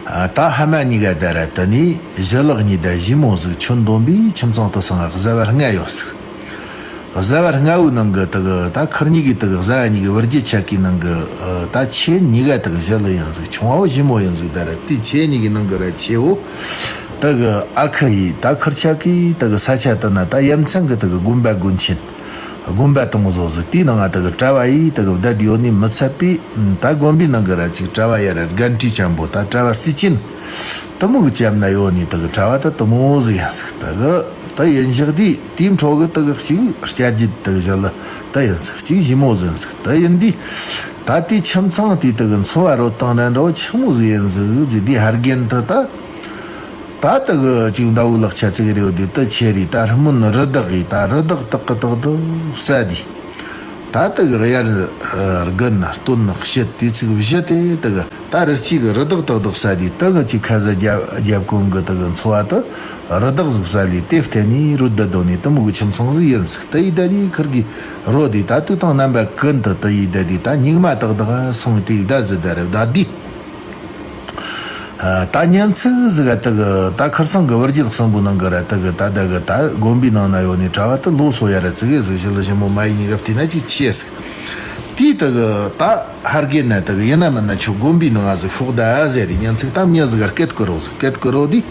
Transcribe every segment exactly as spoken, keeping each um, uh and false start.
ད་ཕ་མ་གཉིས་ཀ་ད་ར་དེ་ནས་ཞི་ལག་གཉིས་ད་ཞི་མོ་ཟིག་ཁྱོན་བསྡོམས་པས་ཁྱིམ་ཚང་དེ་སང་བཟའ་བ་ལྔ་ཡོད་ཟིག་བཟའ་བ་ལྔ་བོའི་ནང་གི་དེ་གི་ད་ཁུར་གཉིས་ཀྱི་དེ་གི་བཟའ་བ་གཉིས་ཀྱི་བུ་རྒྱུད་ཆ་གི་ནང་གི་ད་ཆེ་གཉིས་ཀ་དེ་གི་ཞི་ལག་ཡིན་ཟིག་ཆུང་བ་བོ་ཞི་མོ་ཡིན་ཟིག་ད་ར་དེ་ཆེ་གཉིས་ཀྱི་ནང་གི་ར་ཆེ་བོ་དེ་གི་ཨ་ཁུ་ཡིས་ད་ཁུར་ཆ་གི་དེ་གི་ས་ཆ་དེ་ན་ད་ཡ་མཚན་གི་དེ་གི་དགོན་པ་དགོན་ཆེན། དགོན་པ་དེ་མོ་བཟོ་ཟིག་དེའི་ནང་ང་དེ་གི་གྲྭ་བ་ཡིས་དེ་གི་བསྡད་ཡོད་ནི་མི་ཚད་པས། ད་དགོན་པའི་ནང་གི་ར་ཅིག་གྲྭ་བ་ཡ་ར་རྒན་གྲས་ཅན་པོ་ད་གྲྭ་བ་རྩིས་ཅན་དེ་མོ་གི་ཅམ་ན་ཡོད་ནི་དེ་གི་གྲྭ་བ་ད་དེ་མོ་ཟིག་ཡིན་ཟིག་དེ་གི་ད་ཡིན་ཞག་དེ་དེའི་འཕྲོ་གི་དེ་གི་གཅིག་སྐྱ་རྒྱུད་དེ་གི་ཞི་ལག་ད་ཡིན་ཟིག་གཅིག་ཞི་མོ་ཟིག་ཡིན་ཟིག་ད་ཡིན་དུས་ད་དེའི་ཁྱིམ་ཚང་དེའི་དེ་གི་འཚོ་བ་རོལ་སྟངས་ར་འདྲ་བོ་ཆི་མོ་ཟིག་ཡིན་ཟིག་ཟེར་དུས་ཕ་རྒན་དེ་ད། ད་དེ་གི་ཅིག་མདའ་བོའི་ལག་ཆ་ཙིག་རེ་ཡོད་དེ་དེ་ཁྱེར་རེ་ད་རི་མོ་ནི་རི་དྭགས་ཡིས་ད་རི་དྭགས་ཏག་གི་ཏག་ཏག་བསད་དེ། ད་དེ་གི་གཡར་དགུ་ན་སྟོད་ན་བཤད་དེ་ཚིག་བཞི་དེ་དེ་གི་ད་རི་སྐྱེས་གི་རི་དྭགས་ཏག་ཏག་བསད་དེ་དེ་གི་ཅིག་ཁ་ཟས་རྒྱབ་རྒྱབ་གོང་གི་དེ་གི་འཚོ་བ་དེ་རི་དྭགས་ཟིག་བསད་ལས་དེ་བརྟེན་ནས་རུལ་བསྡད་དོ་ནས་དེ་མོ་གི་ཁྱིམ་ཚང་ཟིག་ཡིན་ཟིག་དེ་ཡི་ད་དེ་ཁུར་གི་རོ་དེ་ད་དུས་དང་རྣམ་པ་ཀུན་ཏུ་དེ་ཡི་ད་དེ་ད་སྙིགས་མ་ཏག་ཏག་སོང་དེ་ཡི་ད་ཟི་ད་རེ་ད་དེ། ད་ཉན་ཚིག་ཟིག་ག་དེ་གི་ད་ཁུར་ཚང་གི་བུ་རྒྱུད་གསུམ་པོའི་ནང་གི་ར་དེ་གི་ད་དེ་གི་ད་དགོན་པའི་ནང་ན་ཡོད་ནི་གྲྭ་བ་དེ་ལོ་སོ་ཡ་ར་ཙི་གེ་ཟིག་ཞི་ལག་ཞི་མོ་མ་ཡི་གཉིས་ཀ་བལྟས་ན་ཅིག་ཆེ་ཟིག་དེས་དེ་གི་ད་ཕ་རྒན་ན་དེ་གི་ཡིན་ན་མིན་ན་ཁྱོད་དགོན་པའི་ནང་ང་ཟིག་ཤོག་ད་ཟེར་རེ། ཉན་ཚིག་ད་མྱི་ཟིག་ག་སྐད་ཀི་རོ་ཟིག་སྐད་ཀི་རོ་དེ་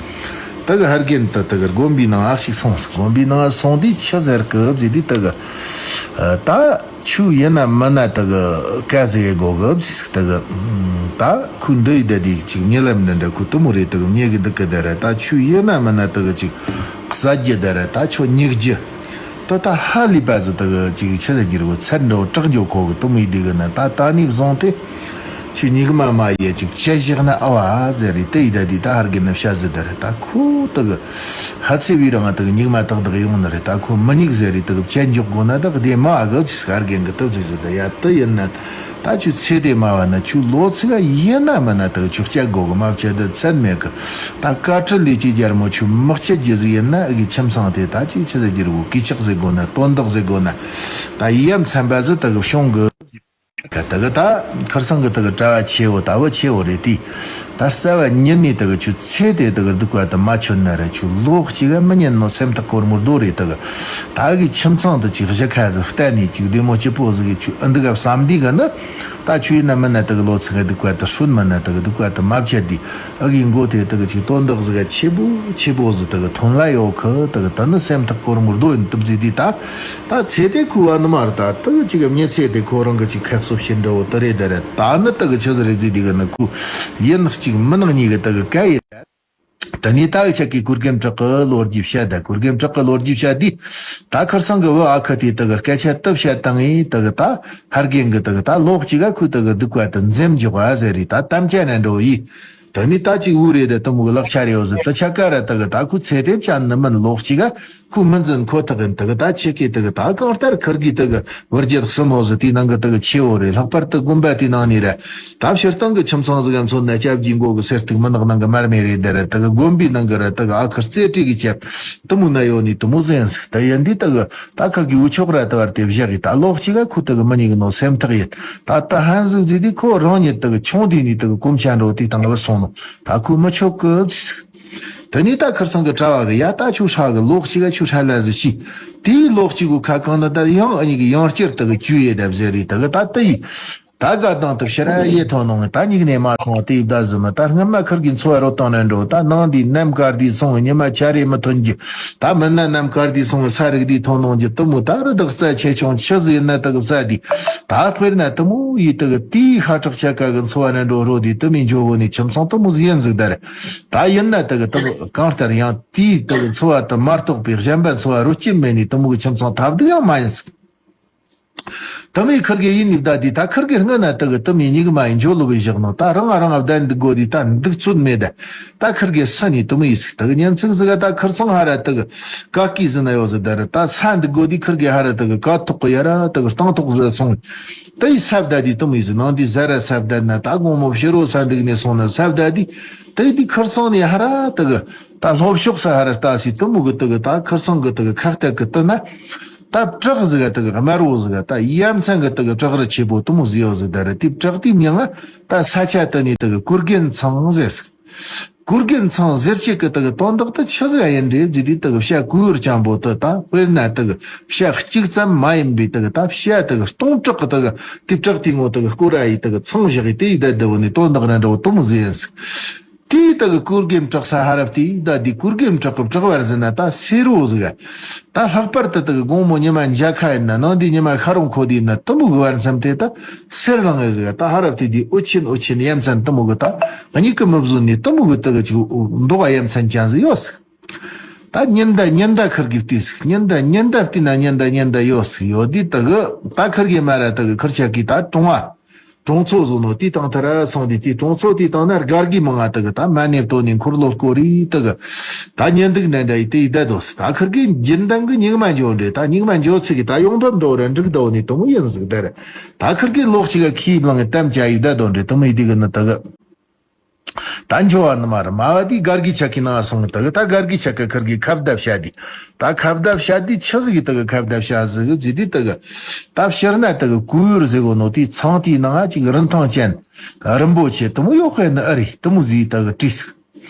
དེ་གི་ཕ་རྒན་དེ་དེ་གི་དགོན་པའི་ནང་ང་ཞིག་སོང་ཟིག་དགོན་པའི་ནང་ང་སོང་དུས་ཆི་ཟེར་གི་བཟེ་དུས་དེ་གི་ད། ཁྱོད་ཡིན་ན་མིན་ན་དེ་གི་ཀ་ཟིག་ཡེ་དགོ་གི་ཟིག་དེ་གི་ད་ཁོས་འདི་ཡི་ད་དེ་ཅིག་རྨི་ལམ་འདྲ་འདྲ་ཁོས་དེ་མོ་རེད། དེ་གི་རྨི་གི་འདུག་གི་ད་ར་ད་ཁྱོད་ཡིན་ན་མིན་ན་དེ་གི་ཅིག་བསད་རྒྱུ་ད་ར་ད་ཁྱོད་སྙིགས་རྒྱུ་ད་ད་ཧ་ལས་པ་ཟིག་དེ་གི་ཅིག་ཆི་ཟེར་རྒྱུ་རེད་གོ་ཚར་འགྲོ་དྲག་འགྱོ་གོ་གི་དེ་མོ་ཡི་དེ་གི་ན་ད་ད་ནས་བཟུང་སྟེ་ཁྱོད་སྙིགས་མ་མ་ཡེ་ཅིག་ཅི་བཞག་ན་ཨ་བ་ཟེར་རེ། དེ་ཡི་ད་དེ་ད་ཕ་རྒན་ན་བཤད་ཟིག་ད་ར་ད་ཁོ་དེ་གི་ཧ་ཚེ་བའི་རང་དག་སྙིགས་མ་ཏག་ཏག་ཡོང་ནི་རེད། ད་ཁོ་མི་སྙིགས་ཟེར་རེ་དག་བཅད་འཇོག་དགོ་ན་དག་དེ་མ་ཨ་གབ་ཅིག་ཕ་རྒན་གི་སྟབས་ཅིག་ཟེར། ད་ཡ་དེ་ཡིན་ན་ད་ཁྱོད་ཚེ་དེ་མ་བ་ན་ཁྱོད་ལོ་ཚིག་ག་ཡིན་ན་མིན་ན་དག་ཁྱོད་བཅད་དགོ་གི་མ་བཅད་ད་ཚད་མེད་གི། ད་བཀའ་ཁྲི་ལས་ཅིག་རྒྱལ་མོ་ཁྱོད་མི་བཅད་རྒྱུ་ཟིག་ཡིན་ན་ཨ་གི་ཁྱིམ་ཚང་དེ་ད་ཅིག་ཆི་ཟེར་རྒྱུ་རེད་གོ་གུས་ཕྱག་ཟེར་དགོ་ན་དོན་དག་ཟེར་དགོ་ན་ད་ཡ་མཚན་པ་ཟིག་དག་བྱུང་གི། ག་དེ་གི་ད་ཁུར་ཚང་གི་དེ་གི་གྲྭ་བ་ཆེ་བོ་ད་བུ་ཆེ་བོ་རེད་དེ། ད་རྩ་བ་ཉིད་ནས་དེ་གི་ཁྱོད་ཚེ་དེ་དེ་གི་སྡུག་པ་དེ་མ་ཆོད་ན་ར་ཁྱོད་ལོ་གཅིག་ག་མི་ཉན་ནོ་སེམས་ཐག་གོར་མོར་རྡོ་རེད། དེ་གི་ད་གི་ཁྱིམ་ཚང་དེ་ཅིག་གཞི་ཁ་ཟིག་བལྟས་ནས་ཅིག་བདེ་མོ་སྐྱིད་པོ་ཟིག་གི་ཁྱོད་ཨ་འདི་ག་བསམ་འདི་གི་ནི་ད་ཁྱོད་ཡིན་ན་མིན་ན་དེ་གི་ལོ་ཚིག་ག་སྡུག་པ་དེ་སྲོད་མིན་ན་དེ་གི་སྡུག་པ་དེ་མ་བཅད་དེ། ཨ་གི་མགོ་དེ་དག་ཅིག་དོན་དག་ཟིག་ཆེ་པོ་ཆེ་པོ་ཟིག་དག་ཐོན་ལ་ཡོད་ཁི། དག་ད་ནི་སེམས་ཐག་གོར་མོར་རྡོ་ཡིན་དུབ་ཟིག་དེ་ད་ད་ཚེ་དེ་ཁུ་བ་ནི་མ་རེད། ད་དག་ཅིག་མྱི་ཚེ་དེ་ཁོ་རང་གི་ཅིག་ཁག་སོ་ཤེས་འདྲ་བོ་དེ་རེད་དེ་རེད། ད་ནི་དག་ཆི་ཟིག་རེད་ཟིག་དེ་གི་ནི་ཁུ་ཡིན་གཅིག་མིན་གཉིས་གི་དག་གི་སྐད་ཡིན། ད་ནི་ད་གི་ཆ་གི་གུར་གེམ་བྲག་གི་ལོ་རྒྱུས་བཤད། ད་གུར་གེམ་བྲག་གི་ལོ་རྒྱུས་བཤད་དེ་ད་ཁུར་ཚང་གི་བུ་ཨ་ཁུ་དེ་དག་གི་སྐད་ཆ་དུབ་བཤད་བཏང་ངེ་དག་གི་ད་ཕ་རྒན་གི་དག་གི་ད་ལོ་གཅིག་ག་ཁུ་དག་གི་སྡུག་པ་དེ་འཛེམ་འཇོག་ཨ་ཟེར་རེ། ད་དམ་བཅའ་ན་འགྲོ་ཡི། ད་ནི་ད་ཅིག་འུ་རེ་རེ་དུ་མོ་གི་ལག་ཆ་རེ་ཡོད་ཟེར། ད་ཆ་ཀ་ར་དག་གི་ད་ཁུ་ཚེ་དེབ་ཅན་ནི་མིན་ལོག་ཅིག་ག་ཁུ་མི་འཛིན་ཁོ་ཐག་ཡིན། དག་གི་ད་ཆེ་ཀེ་དག་གི་ད་གང་ལྟར་ཁུར་གི་དག་གི་བུ་རྒྱུད་གསུམ་ཡོད་ཟེར། དེའི་ནང་གི་དག་གི་ཆེ་བོ་རེད། ལྷག་པར་དུ་དགོན་པ་དེའི་ནང་ནས་རེད། ད་སྤྱིར་བཏང་གི་ཁྱིམ་ཚང་ཟིག་ག་མཚོན་ན་སྐྱབས་ཀྱི་མགོ་གི་སེར་ཐིག་མི་ནག་ནང་གི་མར་མེ་རེད་དེ་རེད། དག་གི་དགོན་པའི་ནང་གི་རེད། དག་གི་ཨ་ཁུ་རྩེ་གྲས་གི་སྐྱབས་དུ་མོ་ན་ཡོད་ནི་དུ་མོ་ཟེར་ཡིན་ཟེར། ད་ཡིན་དེ་དག་གི་ད་ཁུར་གི་འུ་ཆོག་ར་དུ་བར་དེ་བཞག་གི་ད་ལོག་ཅིག་ག་ཁུ་དག་གི་མི་ཉིག་ནོ་སེམས་ཐག་ཡིན། ད་ད་ཧན་ཟིག་ཟིག་དེ་ཁོ་རང་ཉིད་དག་གི་ཆུང་དུས་ནས་དག་གི་གོམས་ཆ་འགྲོ་དེ་དང་བུད་སོང་ནོ། ད་ཁུ་མི་ཆོག་གི་ཟེར། དེ་ནས་ད་ཁུར་ཚང་གི་གྲྭ་བ་གི་ཡ་ད་ཆུ་ཧྲ་གི་ལོག་ཅིག་ག་ཆུ་ཧྲ་ལ་ཟིག་ཤི། དེའི་ལོག་ཅིག་གུ་ཁ་གང་ན་ད་ཡང་ཨ་ཉིག་གི་ཡང་བསྐྱར་དག་གི་ཇུས་ཡེ་ད་བཟེ་རེ། དག་གི་ད་དེ་ཡི་ད་ག་དང་དུ་ཕྱིར་ཡེ་ཐོན་ནོ། ད་ཉིག་ནས་མ་སོང་དེ་ཡི་ད་ཟི་མ་ད་སྔ་མ་ཁུར་གི་འཚོ་བ་རོལ་སྟངས་ན་འགྲོ། ད་ནང་དེ་ནམ་དཀར་དེ་སོང་ཉི་མ་ཆ་རེ་མི་ཐོན་གི། ད་མིན་ན་ནམ་དཀར་དེ་སོང་ས་རིག་དེ་ཐོན་ནོ་གི་དུ་མོ་ད་རི་དག་རྩ་ཆེ་ཆུང་ཆི་ཟིག་ཡིན་ན་དག་གི་རྩ་དེ་ད་དཔེར་ན་དུ་མོ་ཡི་དག་གི་དེའི་ཤ་ཁྲག་ཆ་ཀ་གི་འཚོ་བ་ན་འགྲོ་རོ་དེ་དུ་མི་འཇོ་བོ་ནི་ཁྱིམ་ཚང་དུ་མོ་ཟིག་ཡིན་ཟིག་ད་རེད། ད་ཡིན་ན་དག་གི་དུ་མོ་གང་ལྟར་ཡང་དེའི་དག་གི་འཚོ་བ་དུ་མ་གཏོགས་པའི་གཞན་པ་འཚོ་བ་རོལ་སྐྱིད་མེད་ནི་དུ་མོ་གི་ཁྱིམ་ཚང་ཐབས་སྡུག་ཡང་མ་ཡིན་ཟིག་དུ་མོའི་ཁུར་གི་ཡིན་ནི་བདག་དེ་ད་ཁུར་གི་སྔ་ན་དག་གི་དུ་མོའི་ཉིག་མ་ཡིན་འཇོ་ལོ་བའི་བཞག་ནོ། ད་རང་ང་རང་ང་བདག་འདུག་དགོ་དེ་ད་འདུག་ཚོད་མེད་ད། ད་ཁུར་གི་ས་ནི་དུ་མོ་ཡི་ཟིག་དག་གི་ཉན་ཚིག་ཟིག་ག་ད་ཁུར་ཚང་ཧ་ར་དག་གི་ཀ་ཀི་ཟི་ན་ཡོད་ཟིག་ད་ར། ད་ས་འདུག་དགོ་དེ་ཁུར་གི་ཧ་ར་དག་གི་ཀ་ཐོག་གི་ཡ་ར་དག་གི་སྟང་ཐོག་ཟིག་སོང་། དེ་ཡི་ས་བདག་དེ་དུ་མོ་ཡི་ཟིག་ནང་དེ་ཟ་ར་ས་བདག་ན་ད་དགོང་མོ་ཕྱི་རོ་ས་འདུག་ནས་སོང་ན་ས་བདག་དེ་དེ་དེ་ཁུར་ཚང་ནས་ཧ་ར་དག་གི་ད་ལྷོ་ཕྱོགས་ས་ཧ་ར་ལྟ་སི་དུ་མོ་གི་དག་གི་ད་ཁུར་ཚང་གི་དག་གི་ཁ་གཏད་གི་དུ་ན། ད་བྲག་ཟིག་ག་དག་གི་དམར་བོ་ཟིག་ག་ད་ཡ་མཚན་གི་དག་གི་བྲག་རི་ཆེ་པོ་དུ་མོ་ཟིག་ཡོད་ཟིག་ད་ར། དེ་བྲག་དེའི་མིང་ང་ད་ས་ཆ་དུ་ནི་དག་གི་གུར་གེན་ཚང་ཟེར་ཟིག་གོས་རྒན་ཚང་ཟེར་བྱེད་ཀྱི་དག་དོན་དག་ཏུ་ཆི་ཟིག་ཡིན་རེད་ཟེར་དུས་དག་བྱ་གོས་ཡུར་ཅན་པོ་དུ་ད་དཔེར་ན་དག་བྱ་གཅིག་ཙམ་མ་ཡིན་པའི་དག་ད་བྱ་དག་སྟོང་ཕྲག་གི་དག་དེ་ཕྲག་དེ་ངོ་དག་སྐོར་ར་ཡི་དག་ཚང་བཞག་ཡི་དེ་ཡི་བསྡད་བསྡད་བོ་ནི་དོན་དག་ར་འདྲ་བོ་དུ་མོ་ཟིག་ཡིན་ཟིག་དེའི་དག་གོས་རྒན་བྲག་ས་ཧ་རབ་དེ་ད་དེ་གོས་རྒན་བྲག་གི་བྲག་བར་ཟིན་ན་ད་སེ་རོ་ཟིག་ད་ལྷག་པར་དུ་དག་དགོང་མོ་ཉི་མ་འཇའ་ཁ་ཡིན་ན་ནང་དེ་ཉི་མ་ཤ་རོང་ཁོ་དེ་ཡིན་ན་དུ་མོ་གི་བར་མཚམས་དེ་ད་སེར་ལངས་ཡོད་ཟིག་ད་ཧ་རབ་དེ་དེ་འོ་ཆེན་འོ་ཆེན་ཡ་མཚན་དུ་མོ་གི་ད་གཉིད་ཀི་མི་བཟོད་ནི་དུ་མོ་གི་དག་ཅིག་མདོག་ཡ་མཚན་ཅན་ཟིག་ཡོད་ཟིག་ད་ཉིན་ཟླ་ཉིན་ཟླ་ཁིར་གི་བལྟས་ཟིག་ཉིན་ཟླ་ཉིན་ཟླ་བལྟས་ན་ཉིན་ཟླ་ཉིན་ཟླ་ཡོད་ཟིག་ཡོད་དེ་དག་ད་ཁིར་གི་མ་ར་དག་ཁིར་ཆ་གི་ད་གྲོང་བ། གྲོང་ཚོ་བཟོ་ནོ་དེའི་སྟེང་ཐ་ར་སོང་དེ་དེའི་གྲོང་ཚོ་དེའི་སྟེང་ན་སྒར་གི་མང་ང་དག་ད་མ་ནེ་བཏོན་ནས་འཁོར་ལོ་སྐོར་རི་དག་ད་ཉིན་དུག་འདྲ་འདྲ་ཡི་དེ་ཡི་ད་དོ་ད་ཁིར་གི་འཇིན་ལྡན་གི་སྙིགས་མ་འཇོ་འདྲེ་ད་སྙིགས་མ་འཇོ་ཚིག་གི་ད་ཡོང་འབབ་འགྲོ་ར་འགྲིག་ད་འོ་ནི་དུ་མོ་ཡིན་ཟིག་ད་ར་ད་ཁིར་གི་ལོག་ཅིག་ག་ཁྱི་བླངས་གཏམ་བྱ་ཡི་ད་དོ་འདྲེ་དུ་མོ་ཡི་དེ་གི་ནི་དག་ད་འཇོ་བ་ནི་མ་ར་མ་བ་དེ་སྒར་གི་ཆ་གི་ནང་སོང་དག་ད་སྒར་གི་ཆ་གི་ཁིར་གི་ཁ་བརྡ་བྱ་དེ། ད་ཁ་བརྡ་བྱ་དུས་ཆི་ཟིག་གི་དག་ཁ་བརྡ་བྱ་ཟིག་ཟེར་དུས་དག་ད་ཕྱིར་ན་དག་གོས་ཡུར་ཟེར་གོ་ནོ་དེ་ཚང་དེའི་ནང་ཅིག་རིན་ཐང་ཅན་རིན་པོ་ཆེ་དུ་མོ་ཡོད་ཁན་ཨ་རེད་དུ་མོ་ཟིག་དག་དྲིས་ཟིག་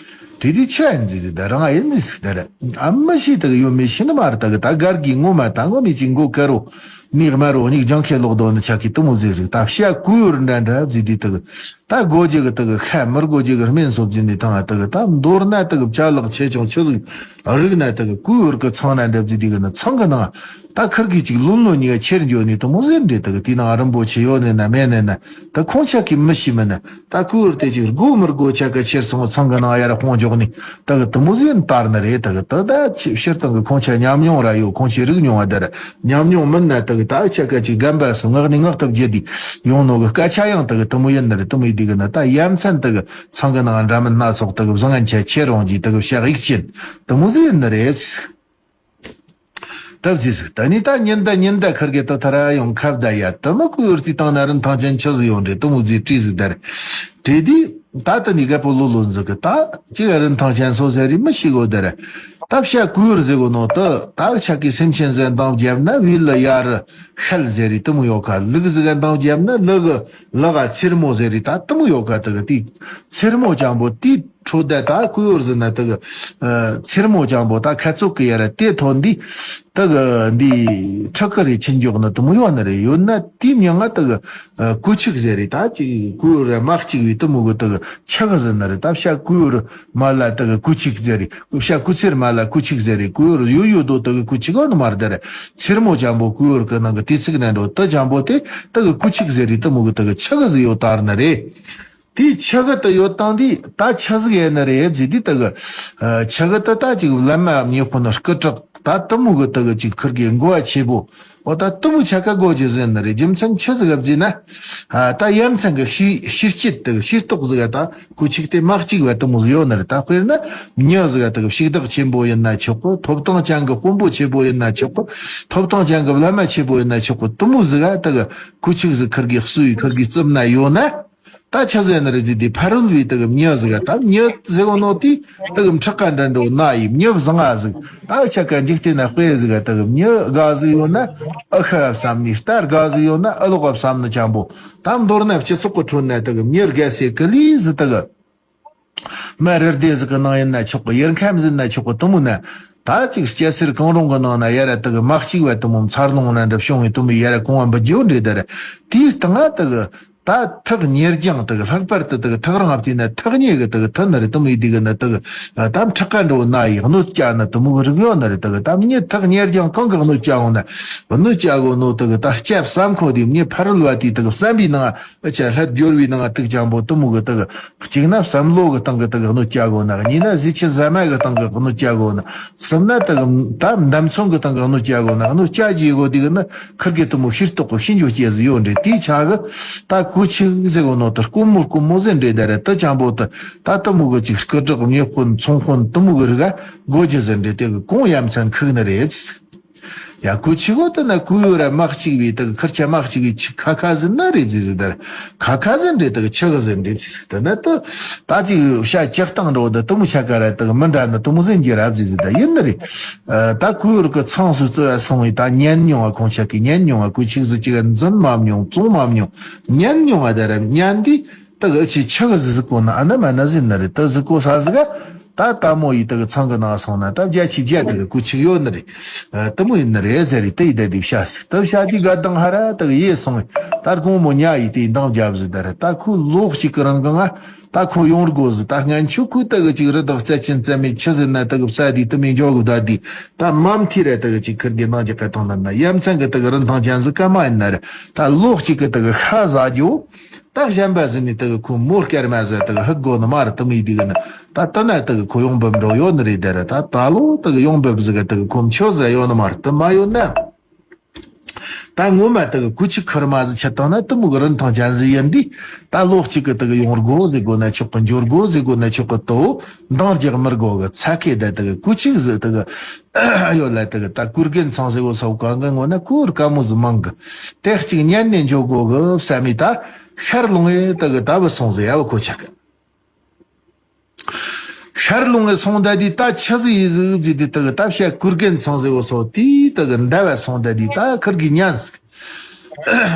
དྲིས་དུས་ཆི་ཡིན་ཟིག་ཟེར་ད་རང་ཡིན་ཟིག་ཟེར་ད་ར་ཨ་མི་ཤི་དག་ཡོད་མི་ཤི་ནི་མ་རེད་དག་ད་སྒར་གི་ངོ་མ་ད་ངོ་མི་ཅིག་མགོ་དཀར་རོ་མིག་དམར་རོ་མིག་ལྗང་ཁེ་ལོག་དོ་ནི་ཆ་གི་དུ་མོ་ཟིག་ཟིག་ད་བྱ་གོས་ཡུར་འདྲ་འདྲ་ཟིག་དུས་དག་ད་དགོས་རྒྱུ་གི་དག་ཤ་མི་དགོས་རྒྱུ་གི་སྨན་སོབ་ཅིག་ནི་ཐང་དག་ད་མདོར་ན་དག་ཅ་ལག་ཆེ་ཆུང་ཆི་ཟིག་རིག་ན་དག་གོས་ཡུར་གི་ཚང་ན་འདྲ་བརྩི་དུས་གི་ནི་ཚང་གི་ནང་ད་ཁིར་གི་ཅིག་ལོན་ལོན་ཉི་ག་ཁྱེར་འགྱོ་ནི་དུ་མོ་ཟེར་འདྲེ་དག་དེའི་ནང་རིན་པོ་ཆེ་ཡོད་ནི་ན་མེད་ནི་ན་ད་ཁོང་ཆ་གི་མི་ཤི་མི་ན་ད་གོས་ཡུར་དེ་ཅིག་དགོས་མི་དགོས་ཆ་ག་ཁྱེར་སོང་ཚང་གི་ནང་ཡར་ཧོང་འཇོག་ནི་དག་དུ་མོ་ཟེར་ནི་དར་ནི་རེད་དག་ད་ད་ཕྱིར་བཏང་གི་ཁོང་ཆ་ཉམས་མྱོང་ར་ཡོད་ཁོང་ཆ་རིག་མྱོང་བ་དར། ཉམས་མྱོང་མིན་ན་དག་ད་ཨ་ཆ་ཀ་ཅིག་རྒན་པ་སོ་ངག་ནས་ངག་ཐབས་བརྒྱུད་དེ་ཡོང་ནོ་གི་སྐད་ཆ་ཡང་དག་དུ་མོ་ཡིན་ནི་རེད་དུ་མོ་ཡི་དེ་གི་ན་ད་ཡ་མཚན་དག་ཚང་གི་ནང་འདྲ་མིན་སྣ་ཚོགས་དག་བཟང་ངན་ཆ་ཁྱེར་རོང་གི་དག་བྱ་ཡིག་ཅན་དུ་མོ་ཟིག་ཡིན་ནི་རེད། ད་བཟི་ཟིག་ད་ནི་ད་ཉིན་ད་ཉིན་ད་ཁར་གི་ད་ཐ་ར་ཡོང་ཁབ་ད་ཡ་དུ་མོ་གོས་ཡུར་དེ་བཏང་ན་རིན་ཐང་ཅན་ཆི་ཟིག་ཡོང་རེད་དུ་མོ་ཟིག་བྲིས་ཟིག་དར། བྲིས་དེ། ད་ལྟ་ནི་རྒད་པོ་ལོ་ལོན་ཟིག་གི་ད་ཅིག་རིན་ཐང་ཅན་སོ་ཟེར་རི་མི་ཤི་གོ་དེ་རེད། ད་བྱ་གོས་ཡུར་ཟེར་གོ་ནོ་ད་ད་ཆ་གི་སེམས་ཅན་ཟེར་འདང་བརྒྱབ་ན་བི་ལ་ཡར་ཤལ་ཟེར་རི་དུ་མོ་ཡོད་ཁ་ལུག་ཟིག་ག་འདང་བརྒྱབ་ན་ལུག་གི་ལག་ག་ཚེར་མོ་ཟེར་རི་ད་དུ་མོ་ཡོད་ཁ་དུ་གི་དེ་ཚེར་མོ་ཅང་པོ་དེ་ཁྲོ་ད་ད་གོས་ཡུར་ཟེར་ན་དུ་གི་ཚེར་མོ་ཅང་པོ་ད་ཁ་ཚུགས་གི་ཡ་ར་དེ་ཐོན་དེ། དེ་གི་འདི་ཁྲག་གི་རེ་ཆེན་འཇོག་ནི་དུ་མོ་ཡོད་ནི་རེད་ཡོད་ན་དེའི་མྱིང་ང་དེ་གི་ཨ་གོས་ཆིག་ཟེར་རེད་ད་ཅིག་གོས་ར་མ་གཅིག་བའི་དུ་མོ་གི་དེ་གི་ཆག་ཟེར་ནི་རེད་ད་བྱ་གོས་ར་མ་ལ་དེ་གི་གོས་ཆིག་ཟེར་རེད་བྱ་གོས་ཚེར་མ་ལ་གོས་ཆིག་ཟེར་རེད་གོས་ར་ཡོད་ཡོད་དོ་དེ་གི་གོས་ཆིག་ཡོད་ནི་མ་རེད་ད་རེད་ཚེར་མོ་ཅང་པོ་གོས་ར་གི་ནང་གི་དེ་ཚིག་ནས་འགྲོ་དེ་ཅང་པོ་དེ་དེ་གི་གོས་ཆིག་ཟེར་རེད་དུ་མོ་གི་དེ་གི་ཆག་ཟིག་ཡོད་དར་ནི་རེད། དེའི་ཆ་ག་དུ་ཡོད་དང་དེ་ད་ཆ་ཟིག་ཡིན་ནི་རེད་ཟེར་དུས་དུ་གི་ཆ་ག་དུ་ད་ཅིག་བླ་མ་མྱི་ཁོ་ན་སྐུ་དྲག་ད་དུ་མོ་གི་དུ་གི་ཅིག་ཁིར་གི་འགོ་བ་ཆེ་པོ་འོ་ད་དུ་མོ་ཆ་ག་གོ་རྒྱུ་ཟེར་ནི་རེད་རྒྱུ་མཚན་ཆི་ཟིག་ག་བརྩིས་ན་ད་ཡ་མཚན་གི་ཤི་ཤི་སྐྱིད་དུ་ཤི་སྟོག་ཟིག་ག་ད་གོས་ཆིག་དེ་མ་གཅིག་བ་དུ་མོ་ཟིག་ཡོད་ནི་རེད་ད་དཔེར་ན་མྱི་ཟིག་ག་དུ་གི་ཕྱུག་བདག་ཆེན་པོ་ཡིན་ན་ཆོག་གི་ཐོབ་ཐང་ཅན་གི་དཔོན་པོ་ཆེ་པོ་ཡིན་ན་ཆོག་གི་ཐོབ་ཐང་ཅན་གི་བླ་མ་ཆེ་པོ་ཡིན་ན་ཆོག་གི་དུ་མོ་ཟིག་ག་དུ་གི་གོས་ཆིག་ཟིག་ཁིར་གི་གསོས་ཁིར་གི་རྩིབ་ན་ཡོད་ན། ད་ཆ་ཟེར་ནི་རེད་དེ་དེ་ཕ་རོལ་བའི་དག་མྱི་ཟིག་ད་མྱི་ཟེར་བ་ནོ་དེ་དག་ཕྲག་ག་འདྲ་འགྲོ་ན་ཡི་མྱི་བཟང་ང་ཟིག་ད་ཆ་ག་འཇིག་རྟེན་ན་དཔེ་ཟིག་དག་མྱི་དགའ་ཟིག་ཡོད་ན་ཨ་ཁ་བསམ་ནི་རྟ་དགའ་ཟིག་ཡོད་ན་ཨ་ལོག་བསམ་ནི་ཅང་པོ་ད་མདོར་ན་སྤྱི་ཚོགས་ཀྱི་ཁྲོད་ན་དག་མྱི་དགའ་སའི་ཀི་ལི་ཟིག་དག་མ་རེ་སྡེ་ཟིག་གི་ནང་ཡིན་ན་ཆོག་གི་ཡུལ་ཁམས་ཟིན་ན་ཆོག་གི་དུ་མོ་ན། ད་ཅིག་སྐྱ་སེར་གང་རུང་གི་ནང་ན་ཡ་ར་དུ་གི་མ་གཅིག་བ་དུ་མོ་མཚར་ལོང་ན་འདྲ་བྱུང་བའི་དུ་མོ་ཡ་ར་གོང་བ་འབུད་རྒྱུ་འདྲེ་དར། དེའི་སྟེང་ང་དུ་གི་ད་ཐག་ཉེར་རྒྱང་དུ་གི་ལྷག་པར་དུ་དུ་གི་ཐག་རིང་ཨབ་དེ་ན་ཐག་ཉེ་གི་དུ་གི་ཐུ་ན་རེ་དུ་མོ་ཡི་དེ་གི་ན་དུ་གི་ད་ཕྲག་ག་འགྲོ་ན་ཡི་གནོད་སྐྱ་ན་དུ་མོ་གི་རིག་ཡོད་ན་རེ་དུ་གི་ད་མྱི་ཐག་ཉེར་རྒྱང་གང་གི་གནོད་སྐྱ་འོང་ན་གནོད་སྐྱ་གོ་ནོ་དུ་གི་ད་སྐྱ་བསམ་ཁོ་དེ་མྱི་ཕ་རོལ་བ་དེ་དུ་གི་བསམ་པའི་ནང་ཨ་ཅག་ལྷད་སྦྱོར་བའི་ནང་དུ་ཅང་པོ་དུ་མོ་གི་དུ་གི་གཅིག་ན་བསམ་བློ་གི་སྟེང་གི་དག་གནོད་སྐྱ་དགོས་ན། གཉིས་ན་གཟི་བརྗིད་ཟ་མ་གི་སྟེང་གི་གནོད་སྐྱ་དགོས་ན། གསུམ་ན་དག་ད་འདམ་ཚོང་གི་སྟེང་གི་གནོད་སྐྱ་དགོས་ན། གནོད་སྐྱ་རྒྱས་དགོས་དེ་གི་ན་ཁིར་གི་དུ་མོ་ཤིར་ཏོག་གི་ཤིན་ཇོ་སྐྱེ་ཟི་ཡོད་འདྲེ་དེའི་ཆ་གི་ད་གོས་ཆིག་ཟེར་གོ་ནོ་ད་དཀོན་མོ་དཀོན་མོ་ཟེར་འདྲེ་ད་རེ་ད་ཅང་པོ་ད་ད་དུ་མོ་གི་ཅིག་སྐུ་དྲག་མྱི་དཔོན་ཚོང་དཔོན་དུ་མོ་གི་རིག་ག་དགོས་རྒྱུ་ཟེར་འདྲེ་དེ་གི་གོང་ཡ་མཚན་ཁུག་ནི་རེད། ཡ་གོས་ཆིག་གོ་ད་ན་གོས་ཡོད་ར་མ་གཅིག་བའི་ད་གི་ཁིར་ཆ་མ་གཅིག་བའི་ཆི་ཁ་ཁ་ཟིན་ན་རེད་ཟེར་ཟེར་ད་ར་ཁ་ཁ་ཟིན་རེད་ད་གི་ཆི་གི་ཟིན་རེད་ཟེར་ཟེར་ད་ན་ད་ད་ཅིག་བྱ་ལྕགས་སྟེང་འགྲོ་ད་དུ་མོ་ཆ་ག་ར་ད་གི་མི་འདྲ་ན་དུ་མོ་ཟིན་གྱི་ར་ཟེར་ཟེར་ད་ཡིན་ནི་རེད། ད་གོས་ཡོད་གི་ཚང་སུ་བརྩི་བ་སོང་བའི་ད་ཉན་མྱོང་བ་ཁོང་ཆ་གི་ཉན་མྱོང་བ་གོས་ཆིག་ཟིག་ཅིག་འཛིན་མ་མྱོང་བཙོང་མ་མྱོང་ཉན་མྱོང་བ་ད་ར་ཉན་དེ། ད་གི་ཅི་ཆི་གི་ཟི་ཟི་གོ་ན་ཨ་ན་མ་ན་ཟི་ན་རེད། ད་ཟི་གོ་ས་ཟི་ག་ད་ད་མོ་ཡི་ད་གི་ཚང་གི་ནང་སོང་ན་ད་བརྒྱ་ཆི་བརྒྱ་ད་གི་ཀུ་ཆི་ཡོད་ནི་རེད། ད་མོ་ཡིན་ནི་རེད་ཟེར་རེད། ད་ཡི་ད་དེ་བྱ་སི་ད་བྱ་དེ་ག་དང་ཧ་ར་ད་གི་ཡེ་སོང་། ད་གོང་མོ་ཉ་ཡི་དེ་འདང་བརྒྱབ་ཟི་ད་རེད། ད་ཁོ་ལོག་ཅིག་གི་རང་གི་ང་ད་ཁོ་ཡོང་དགོ་ཟི། ད་ངན་ཆུ་ཁོ་ད་གི་ཅིག་རི་དྭགས་རྩད་ཆེན་རྩད་མེད་ཆི་ཟི་ན་ད་གི་བསད་དེ་ད་མི་འཇོག་གི་ད་དེ་ད་མམ་ཐི་རེད། ད་གི་ཅིག་ཁིར་གི་ནང་ཅིག་ག་དང་ན་ན་ཡ་མཚན་གི་ད་གི་རིན་ཐང་ཅན་ཟི་ཀ་མ་ཡིན་ན་རེད། ད་ལོག་ཅིག་གི་ད་གི་ཤ་ཟ་རྒྱུ། ད་གཞན་པ་ཟིན་ནི་ད་གི་ཁོ་མོ་སྐྱར་མ་ཟ་ད་གི་ཧི་གོ་ནི་མ་རེད། ད་མི་དེ་གི་ནི་ད་ད་ན་ད་གི་ཁོ་ཡོང་འབབ་འགྲོ་ཡོད་ནི་རེད། ད་ར་ད་ད་ལོ་ད་གི་ཡོང་འབབ་ཟི་གི་ད་གི་ཁོ་མཆོད་ཟ་ཡོད་ནི་མ་རེད། ད་མ་ཡོད་ན་ད་ངོ་མ་ད་གི་ཀུ་ཆི་ཁར་མ་ཟི་ཆད་བཏང་ན་ད་མོ་གི་རིན་ཐང་ཅན་ཟི་ཡིན་དི། ད་ལོ་གཅིག་གི་ད་གི་ཡོང་དགོ་ཟི་གོ་ན་ཆོག་གི། འབྱོར་དགོ་ཟི་གོ་ན་ཆོག་གི། ད་འདང་རྒྱག་མི་དགོ་གི་ཚ་ཁེ་ད་ད་གི་ཀུ་ཆི་ཟི་ད་གི་ཡོད་ལ་ད་གི་ད་ཀུར་རྒན་ཚང་ཟེར་བོ་སོ་གང་གི་ངོ་ན་ཀུར་ཀ་མོ་ཟི་མང་གི། དེ་གཅིག་ཉན་ནས་འཇོག་དགོ་གི་བསམ་མི་ད་ཤར་ལུང་ཡེ་ད་གི་ད་བུ་སོང་ཟི་ཡ་བུ་ཁོ་ཆག་གི། ཤར་ལུང་ཡེ་སོང་ད་དི་ད་ཆི་ཟི་ཡི་ཟི་བི་དི་ད་གི་ད་བཤད་ཀུར་རྒན་ཚང་ཟེར་བོ་སོ་དི་ད་གི་འདའ་བ་སོང་ད་དི་ད་ཁིར་གི་ཉན་ཟི།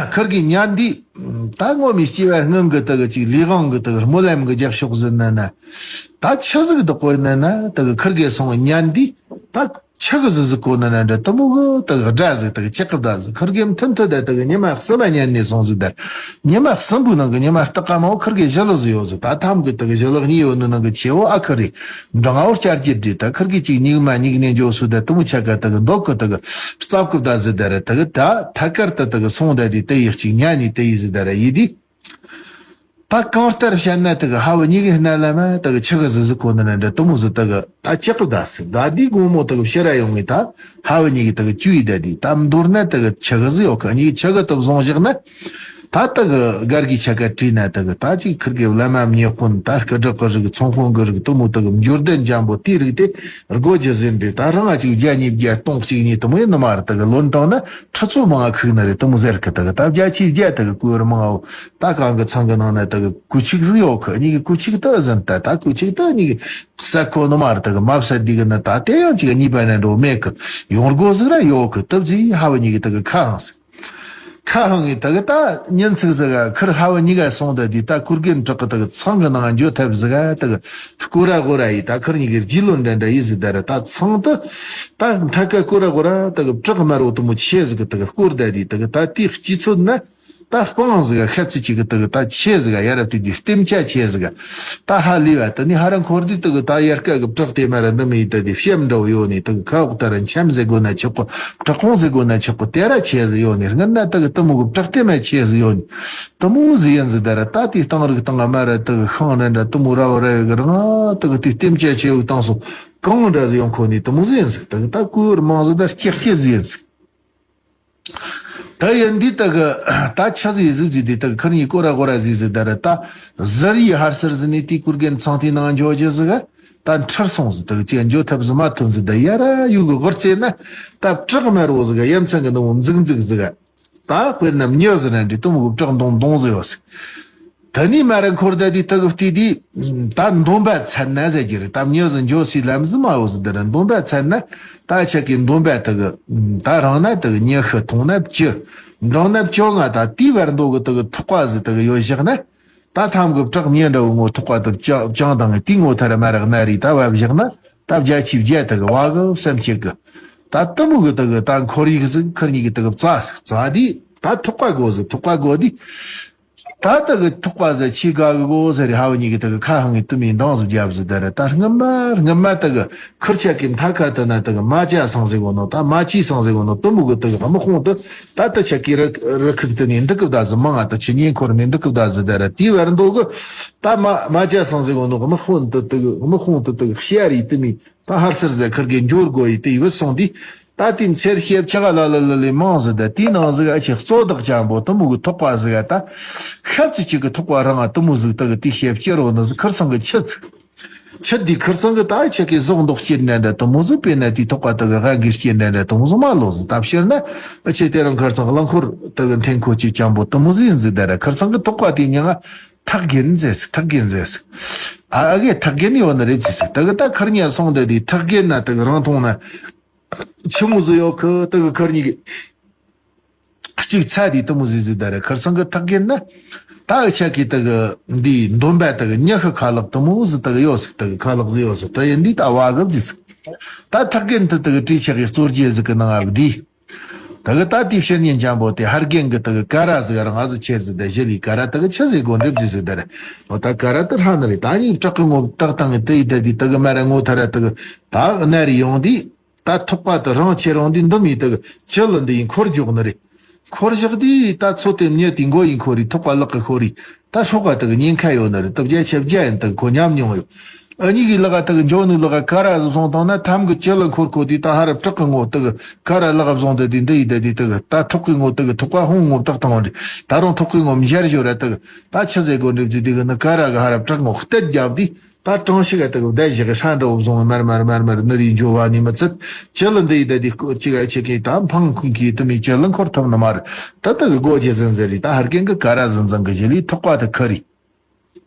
ཁིར་གི་ཉན་དི་ད་ངོ་མི་སྐྱེ་བ་སྔོན་གི་ད་གི་ཅིག་ལས་དབང་གི་ད་གི་སྨོན་ལམ་གི་རྒྱབ་ཕྱོགས་ཟི་ན་ན་ད་ཆི་ཟི་གི་ད་གོ་ན་ན་ད་གི་ཁིར་གི་སོང་ཉན་དི་ད། ཆི་གི་ཟི་ཟི་གོ་ན་ན་འདྲ་ད་མོ་གི་ད་གི་སྒྲ་ཟི་ད་གི་ཅི་གི་ད་ཟི་ཁིར་གི་མཐུན་མཐུན་ད་ད་གི་ཉི་མ་གསུམ་མ་ཉན་ནས་སོང་ཟི་ད། ཉི་མ་གསུམ་པོའི་ནང་གི་ཉི་མ་སྟག་ཀ་མ་བོ་ཁིར་གི་ཞི་ལི་ཟི་ཡོད་ཟི། ད་ཐམ་གི་ད་གི་ཞི་ལི་གཉིས་ཡོད་ནི་ནང་གི་ཆེ་བོ་ཨ་ཁི་རི་འབྲང་ཨོ་བསྐྱར་གྱི་འདྲི་ད་ཁིར་གི་ཅིག་སྙིགས་མ་སྙིགས་ནས་འཇོག་སུ་ད་ད་མོ་ཆ་ག་ད་གི་མདོག་གི་ད་གི་རྩབ་གི་ད་ཟི་ད་ར་ད་གི་ད་ཐད་ཀར་ད་ད་གི་སོང་ད་དི་ད་ཡི་གཅིག་ཉན་ནི་ད་ཡི་ཟི་ད་ར་ཡི་དི། ད་གང་ལྟར་བཤད་ན་དེ་གི་ཧ་བུ་གཉིས་ཀྱི་སྣ་ལ་མ་དེ་གི་ཆི་གི་ཟི་ཟི་གོ་ནི་ན་འདྲ་དུ་མོ་ཟི་དེ་གི་ད་ཅི་གི་ད་སི་ད་དེ་དགོང་མོ་དེ་གི་ཕྱི་ར་ཡོང་ངི་ད་ཧ་བུ་གཉིས་ཀྱི་དེ་གི་བཅུ་ཡི་ད་དེ་ད་མདོར་ན་དེ་གི་ཆི་གི་ཟི་ཡོད་གི་གཉིས་ཆི་གི་དུ་བཟུང་བཞག་ན་ད་དེ་གི་སྒར་གི་ཆ་ག་བྲིས་ན་དེ་གི་ད་ཅིག་ཁིར་གི་བླ་མ་མྱི་དཔོན་ད་སྐུ་དྲག་གི་རིགས་ཚོང་དཔོན་གི་རིགས་དུ་མོ་དེ་གི་འབྱོར་ལྡན་འཇམ་པོ་དེའི་རིགས་དེ་སྒོ་ཇི་ཟིན་དེ་ད་རང་ང་ཅིག་བརྒྱ་གཉིས་བརྒྱ་སྟོང་གཅིག་གཉིས་དུ་མོ་ཡིན་ནི་མ་རེད། དེ་གི་ལོན་བཏང་ན་ཁྲི་ཚོ་མང་ང་ཁུག་ནི་རེད། དུ་མོ་ཟེར་གི་དེ་གི་ད་བརྒྱ་ཆའི་བརྒྱ་དེ་གི་ཀུ་ར་མང་ང་བོ། ད་གང་གི་ཚང་གི་ནང་ན་དེ་གི་ཀུ་ཆིག་ཟིག་ཡོད་གི། གཉིས་ཀྱི་ཀུ་ཆིག་དེ་ཟིན་ད་ད་ཀུ་ཆིག་དེ་གཉིས་ཀྱི་ཟ་ཁོ་ནི་མ་རེད། དེ་གི་མ་བསད་དེ་གི་ནི་ད་དེ་ཡང་ཅིག་གཉིས་པ་ན་འགྲོ་མེད་གི། ཡོང་སྒོ་ཟིག་ར་ཡོད་གི། དེ་བཟི་ཧ་བ་གཉིས་ཀྱི་དེ་གི་ཁ་ཧང་ཟིག་ཁ་ཧང་གི་དེ་གི་ད་ཉིན་ཚིག་ཟིག་ག་ཁིར་ཧ་བ་གཉིས་ཀ་སོང་ད་དེ་ད་ཀུར་རྒན་བྲག་གི་དེ་གི་ཚང་གི་ནང་འགྱོ་ཐབས་ཟིག་ག་དེ་གི་སྐོར་ར་སྐོར་ར་ཡི་ད་ཁིར་གཉིས་ཀྱི་རྗེས་ལོ་འདྲ་འདྲ་ཡི་ཟིག་ད་ར་ད་ཚང་དེ་ད་མཐའ་ཀ་སྐོར་ར་སྐོར་ར་དེ་གི་བྲག་དམར་བོ་དུ་མོ་ཆེ་ཟིག་གི་དེ་གི་སྐོར་ད་དེ་དེ་གི་ད་དེ་སྤྱི་ཚོད་ན། ད་སྤང་ཟིག་ག་ཤབ་ཚི་ཅིག་གི་དེ་གི་ད་ཆེ་ཟིག་ག་ཡ་རབས་དེ་དེ་ལྟེམ་ཆ་ཆེ་ཟིག་ག་ད་ཧ་ལས་བ་དེ་ནི་ཧ་ར་འཁོར་དུས་དེ་གི་ད་ཡར་ཀ་གི་བྲག་དེ་མ་ར་འདི་མི་ཡི་ད་དེ་ཤེམ་འདྲ་བོ་ཡོད་ནི་དེ་གི་ཁ་འོག་ད་ར་འཆམ་ཟེ་དགོ་ན་ཆོག་གི། བྲག་ཁུང་ཟེ་དགོ་ན་ཆོག་གི། དེ་ར་ཆེ་ཟིག་ཡོད་ནི་སྔན་ན་དེ་གི་དེ་མོ་གི་བྲག་དེ་མ་ཆེ་ཟིག་ཡོད་ནི་དེ་མོ་ཟིག་ཡིན་ཟིག་ད་ར་ད་དེ་སྟེང་རིག་སྟེང་ང་མ་ར་དེ་གི་ཤང་ར་འདྲ་དེ་མོ་ར་བ་ར་ཡོད་གི་རང་དེ་གི་དེ་ལྟེམ་ཆ་ཆེ་བོ་སྟེང་སོ་གང་འདྲ་ཟིག་ཡོང་ཁོ་ནི་དེ་མོ་ཟིག་ཡིན་ཟིག་དེ་གི་ད་ཀུ་ཡོར་མང་ཟིག་ད་སྐྱེ་སྐྱེ་ཟིག་ཡིན་ཟིག་ད་ཡིན་འདི་ད་གི་ད་ཆ་ཟིག་ཟིག་ཟིག་འདི་ད་གི་ཁིར་གཉིས་སྐོར་ར་སྐོར་ར་ཟིག་ཟིག་ད་ར་ད་ཟར་ཡི་ཧར་སར་ཟིག་ནི་དེ་ཀུར་རྒན་ཚང་དེ་ནང་འཇོག་རྒྱུ་ཟིག་ག་ད་འཁྲིར་སོང་ཟིག་ད་གི་ཅི་འཇོག་ཐབས་ཟིག་མ་ཐོན་ཟིག་ད་ཡ་ར་ཡུ་གི་གོར་ཙེ་ན་ད་བྲག་དམར་བོ་ཟིག་ག་ཡ་མཚན་གི་ནང་འཛུག་འཛུག་ཟིག་ག་ད་དཔེར་ན་མྱི་ཟིག་ར་འདྲི་དུ་མོ་གི་བྲག་མདོང་མདོང་ཟིག་ཡོད་ཟིག་ད་ནི་མ་ར་འཁོར་ད་དེ་ད་གི་བལྟས་དེ་ད་འདོན་པ་ཚར་ན་ཟེར་གྱི་རེད། ད་མྱི་ཟིག་འཇོག་སའི་ལམ་ཟིག་མ་ཡོད་ཟིག་ད་ར་འདོན་པ་ཚར་ན་ད་ཆ་གི་འདོན་པ་ད་གི་ད་རང་ན་ད་གི་ཉི་ཤུ་ཐུང་ན་བཅུ་འབྲིང་ན་བཅོ་ལྔ་ད་དེའི་བར་འདོ་གི་ད་གི་ཐོག་པ་ཟིག་ད་གི་ཡོད་བཞག་ན་ད་ཐམ་གི་བྲག་མྱི་འདྲ་བོ་ངོ་ཐོག་པ་ད་བཅང་བཏང་ངི་དེའི་ངོ་ཐ་ར་མ་ར་གནའ་རི་ད་བབ་བཞག་ན་ད་བརྒྱ་ཆའི་བརྒྱ་ད་གི་བ་གི་བསམ་ཁྱེད་གི་ད་དུ་མོ་གི་ད་གི་ད་འཁོར་ཡིག་ཟིག་ཁིར་གཉིས་གི་ད་གི་བཙའ་ཟིག་བཙའ་དེ་ད་ཐོག་པ་དགོ་ཟིག་ཐོག་པ་དགོ་དེ། ད་ལྟ་གི་ཐོག་པ་ཟེར་ཆི་ག་གི་གོ་ཟེར་རེ་ཧ་བ་གཉིས་ཀྱི་ད་གི་ཁ་ཧང་གི་དུ་མི་འདང་ཟུ་རྒྱབ་ཟི་ད་རེ་ད་སྔ་མ་སྔ་མ་ད་གི་ཁིར་ཆ་གི་མཐའ་ཁ་ད་ན་ད་གི་མ་ཅ་སང་ཟེར་གོ་ནོ་ད་མ་ཅི་སང་ཟེར་གོ་ནོ་དུ་མོ་གི་ད་གི་དམག་དཔུང་དུ་ད་ལྟ་ཆ་གི་རི་རི་ཁུག་དུ་ནི་འདི་གི་ད་ཟི་མང་ང་ད་ཆི་ཉེ་འཁོར་ནི་འདི་གི་ད་ཟི་ད་རེ་དེའི་བར་འདུག་གི་ད་མ་མ་ཅ་སང་ཟེར་གོ་ནོ་དམག་དཔུང་དུ་ད་གི་དམག་དཔུང་དུ་ད་གི་ཤི་ཡ་རི་དུ་མི་ད་ཧར་སར་ཟེར་ཁིར་གི་འབྱོར་དགོ་ཡི་དེ་ཡི་བུ་སོང་དུས། ད་དེ་མཚེར་ཤེབ་ཆ་ག་ལ་ལ་ལ་ལས་མང་ཟིག་ད་དེའི་ནང་ཟིག་ཨ་ཆེ་གཙོ་བདག་ཅན་པོ་དུ་མོ་གི་ཐོག་པ་ཟིག་ཨ་ད་ཤབ་ཙི་ཅིག་གི་ཐོག་པ་རང་ཨ་དུ་མོ་ཟིག་ད་གི་དེ་ཤེབ་ཅེ་རོ་ནི་ཟིག་ཁིར་སང་གི་ཆི་ཚིག་ཆི་དེ་ཁིར་སང་གི་ད་ཨ་ཆེ་གི་ཟོག་མདོག་སྐྱེར་འདྲ་འདྲ་དུ་མོ་ཟིག་དཔེར་ན་དེའི་ཐོག་པ་ད་གི་ཧ་གིར་སྐྱེར་འདྲ་འདྲ་དུ་མོ་ཟིག་མ་ལོ་ཟིག་ད་ཕྱིར་ན་ཨ་ཆེ་དེ་རང་ཁིར་སང་གླང་འཁོར་ད་གི་འཐེན་ཁོ་ཅིག་ཅན་པོ་དུ་མོ་ཟིག་ཡིན་ཟིག་ད་ར་ཁིར་སང་གི་ཐོག་པ་དེ་མྱང་ཨ་ཐག་རྒན་ཟེར་ཟིག་ཐག་རྒན་ཟེར་ཟིག་ཨ་ཨ་གི་ཐག་རྒན་ཡོད་ནི་རེད་ཟེར་ཟིག་ད་གི་ད་ཁིར་ཉ་སོང་ད་དེ་ཐག་རྒན་ན་ད་གི་རང་མཐོང་ན། ཆི་མོ་ཟིག་ཡོད་གི་ད་གི་ཁིར་གཉིས་གི་གཅིག་ཚ་དེ་དུ་མོ་ཟིག་ཟིག་ད་ར་ཁིར་སང་གི་ཐག་རྒན་ན་ ད་འུ་ཆ་གི་དེ་གི་འདི་འདོན་པ་དེ་གི་ཉི་ཤུ་ཁ་ལག་དུ་མོ་ཟིག་དེ་གི་ཡོད་ཟིག། དེ་གི་ཁ་ལག་ཟིག་ཡོད་ཟིག། དེ་ཡིན་འདི་ད་བ་གི་བཟི་ཟིག། ད་ཐག་རྒན་དེ་དེ་གི་བྲིས་ཆག་གི་གཙོ་རྒྱན་ཟིག་གི་ནང་ཨ་བི་འདི། དེ་གི་ད་དེའི་ཕྱིར་ཉིན་འཇམ་པོ་དེ་ཧར་རྒན་གི་དེ་གི་ཀ་ར་ཟིག་རང་ཨ་ཟི་ཆེ་ཟིག། དེ་ཞི་ལི་ཀ་ར་དེ་གི་ཆི་ཟིག་གོ་འགྲིབ་ཟིག་ཟིག། དེ་རེད། འོ་ད་ཀ་ར་དེ་ཧྲ་ནི་རེད། ད་ནི་བྲག་གི་ངོ་བཏགས་བཏང་ངི་དེ་ཡི་དེ་དེ་དེ་གི་མ་ར་ངོ་ཐ་ར་དེ་གི་ད་ནི་རེ་ཡོང་དེ། ད་ཐུག་པ་དེ་རང་ཆེ་རང་དེ་འདི་མི་དེ་གི་ཅི་ལ་འདི་ཡིན་འཁོར་འཇོག་ནི་རེད། འཁོར་བཞག་དེ་ད་ཚོ་དེ་མྱི་དེ་མགོ་ཡིན་འཁོར་རེད། ཐུག་པ་ལག་གི་ཤོར་རེད། ད་སྲོག་ག་དེ་གི་ཉེན་ཁ་ཡོད་ནི་རེད། ད་བརྒྱ་ཆ་བརྒྱ་ཡིན་དེ་གི་ཁོ་ཉམས་མྱོང་ཡོད། ཨ་ནི་གི་ལག་དེ་གི་འཇོག་ནི་ལག་ཀ་ར་བཟུང་བཏང་ན་ཐམ་གི་ཅི་ལ་འཁོར་ཁོ་དེ་ད་ཧ་ར་བྲག་གི་ངོ་དེ་གི་ཀ་ར་ལག་བཟུང་དེ་དེ་འདི་ཡི་དེ་དེ་དེ་གི་ད་ཐུག་གི་ངོ་དེ་གི་ཐུག་པ་ཧོང་ངོ་བཏགས་བཏང་བ་རེད། ད་རུང་ཐུག་གི་ངོ་མཇལ་ཞོར་ར་དེ་གི་ད་ཆི་ཟེར་དགོ་འགྲིབ་ཟིག། དེ་གི་ནི་ཀ་ར་གི་ཧ་ར་བྲག་ངོ་གཏད་རྒྱབ་དེ། ད་གྲང་ཞིག་ག་དེ་གི་བསྡད་བཞག་གི་ཧྲ་འདྲ་བོ་བཟུང་མར་མར་མར་མར་ནི་རེ་འཇོ་བ་ནི་མི་ཚད། ཅི་ལ་འདི་ཡི་ད་དེ་སྐོར་ཅི་ག་ཆི་གི་ད་འཕང་ཁུན་གི་དེ་མི་ཅི་ལ་འཁོར་ཐུབ་ནི་མ་རེད། ད་དེ་གི་སྒོ་རྒྱ་ཟིན་ཟེར་རེད། ད་ཧར་རྒན་གི་ཀ་ར་ཟིན་ཟིན་གི་ཞི་ལི་ཐུག་པ་དེ་ཁ་རེད།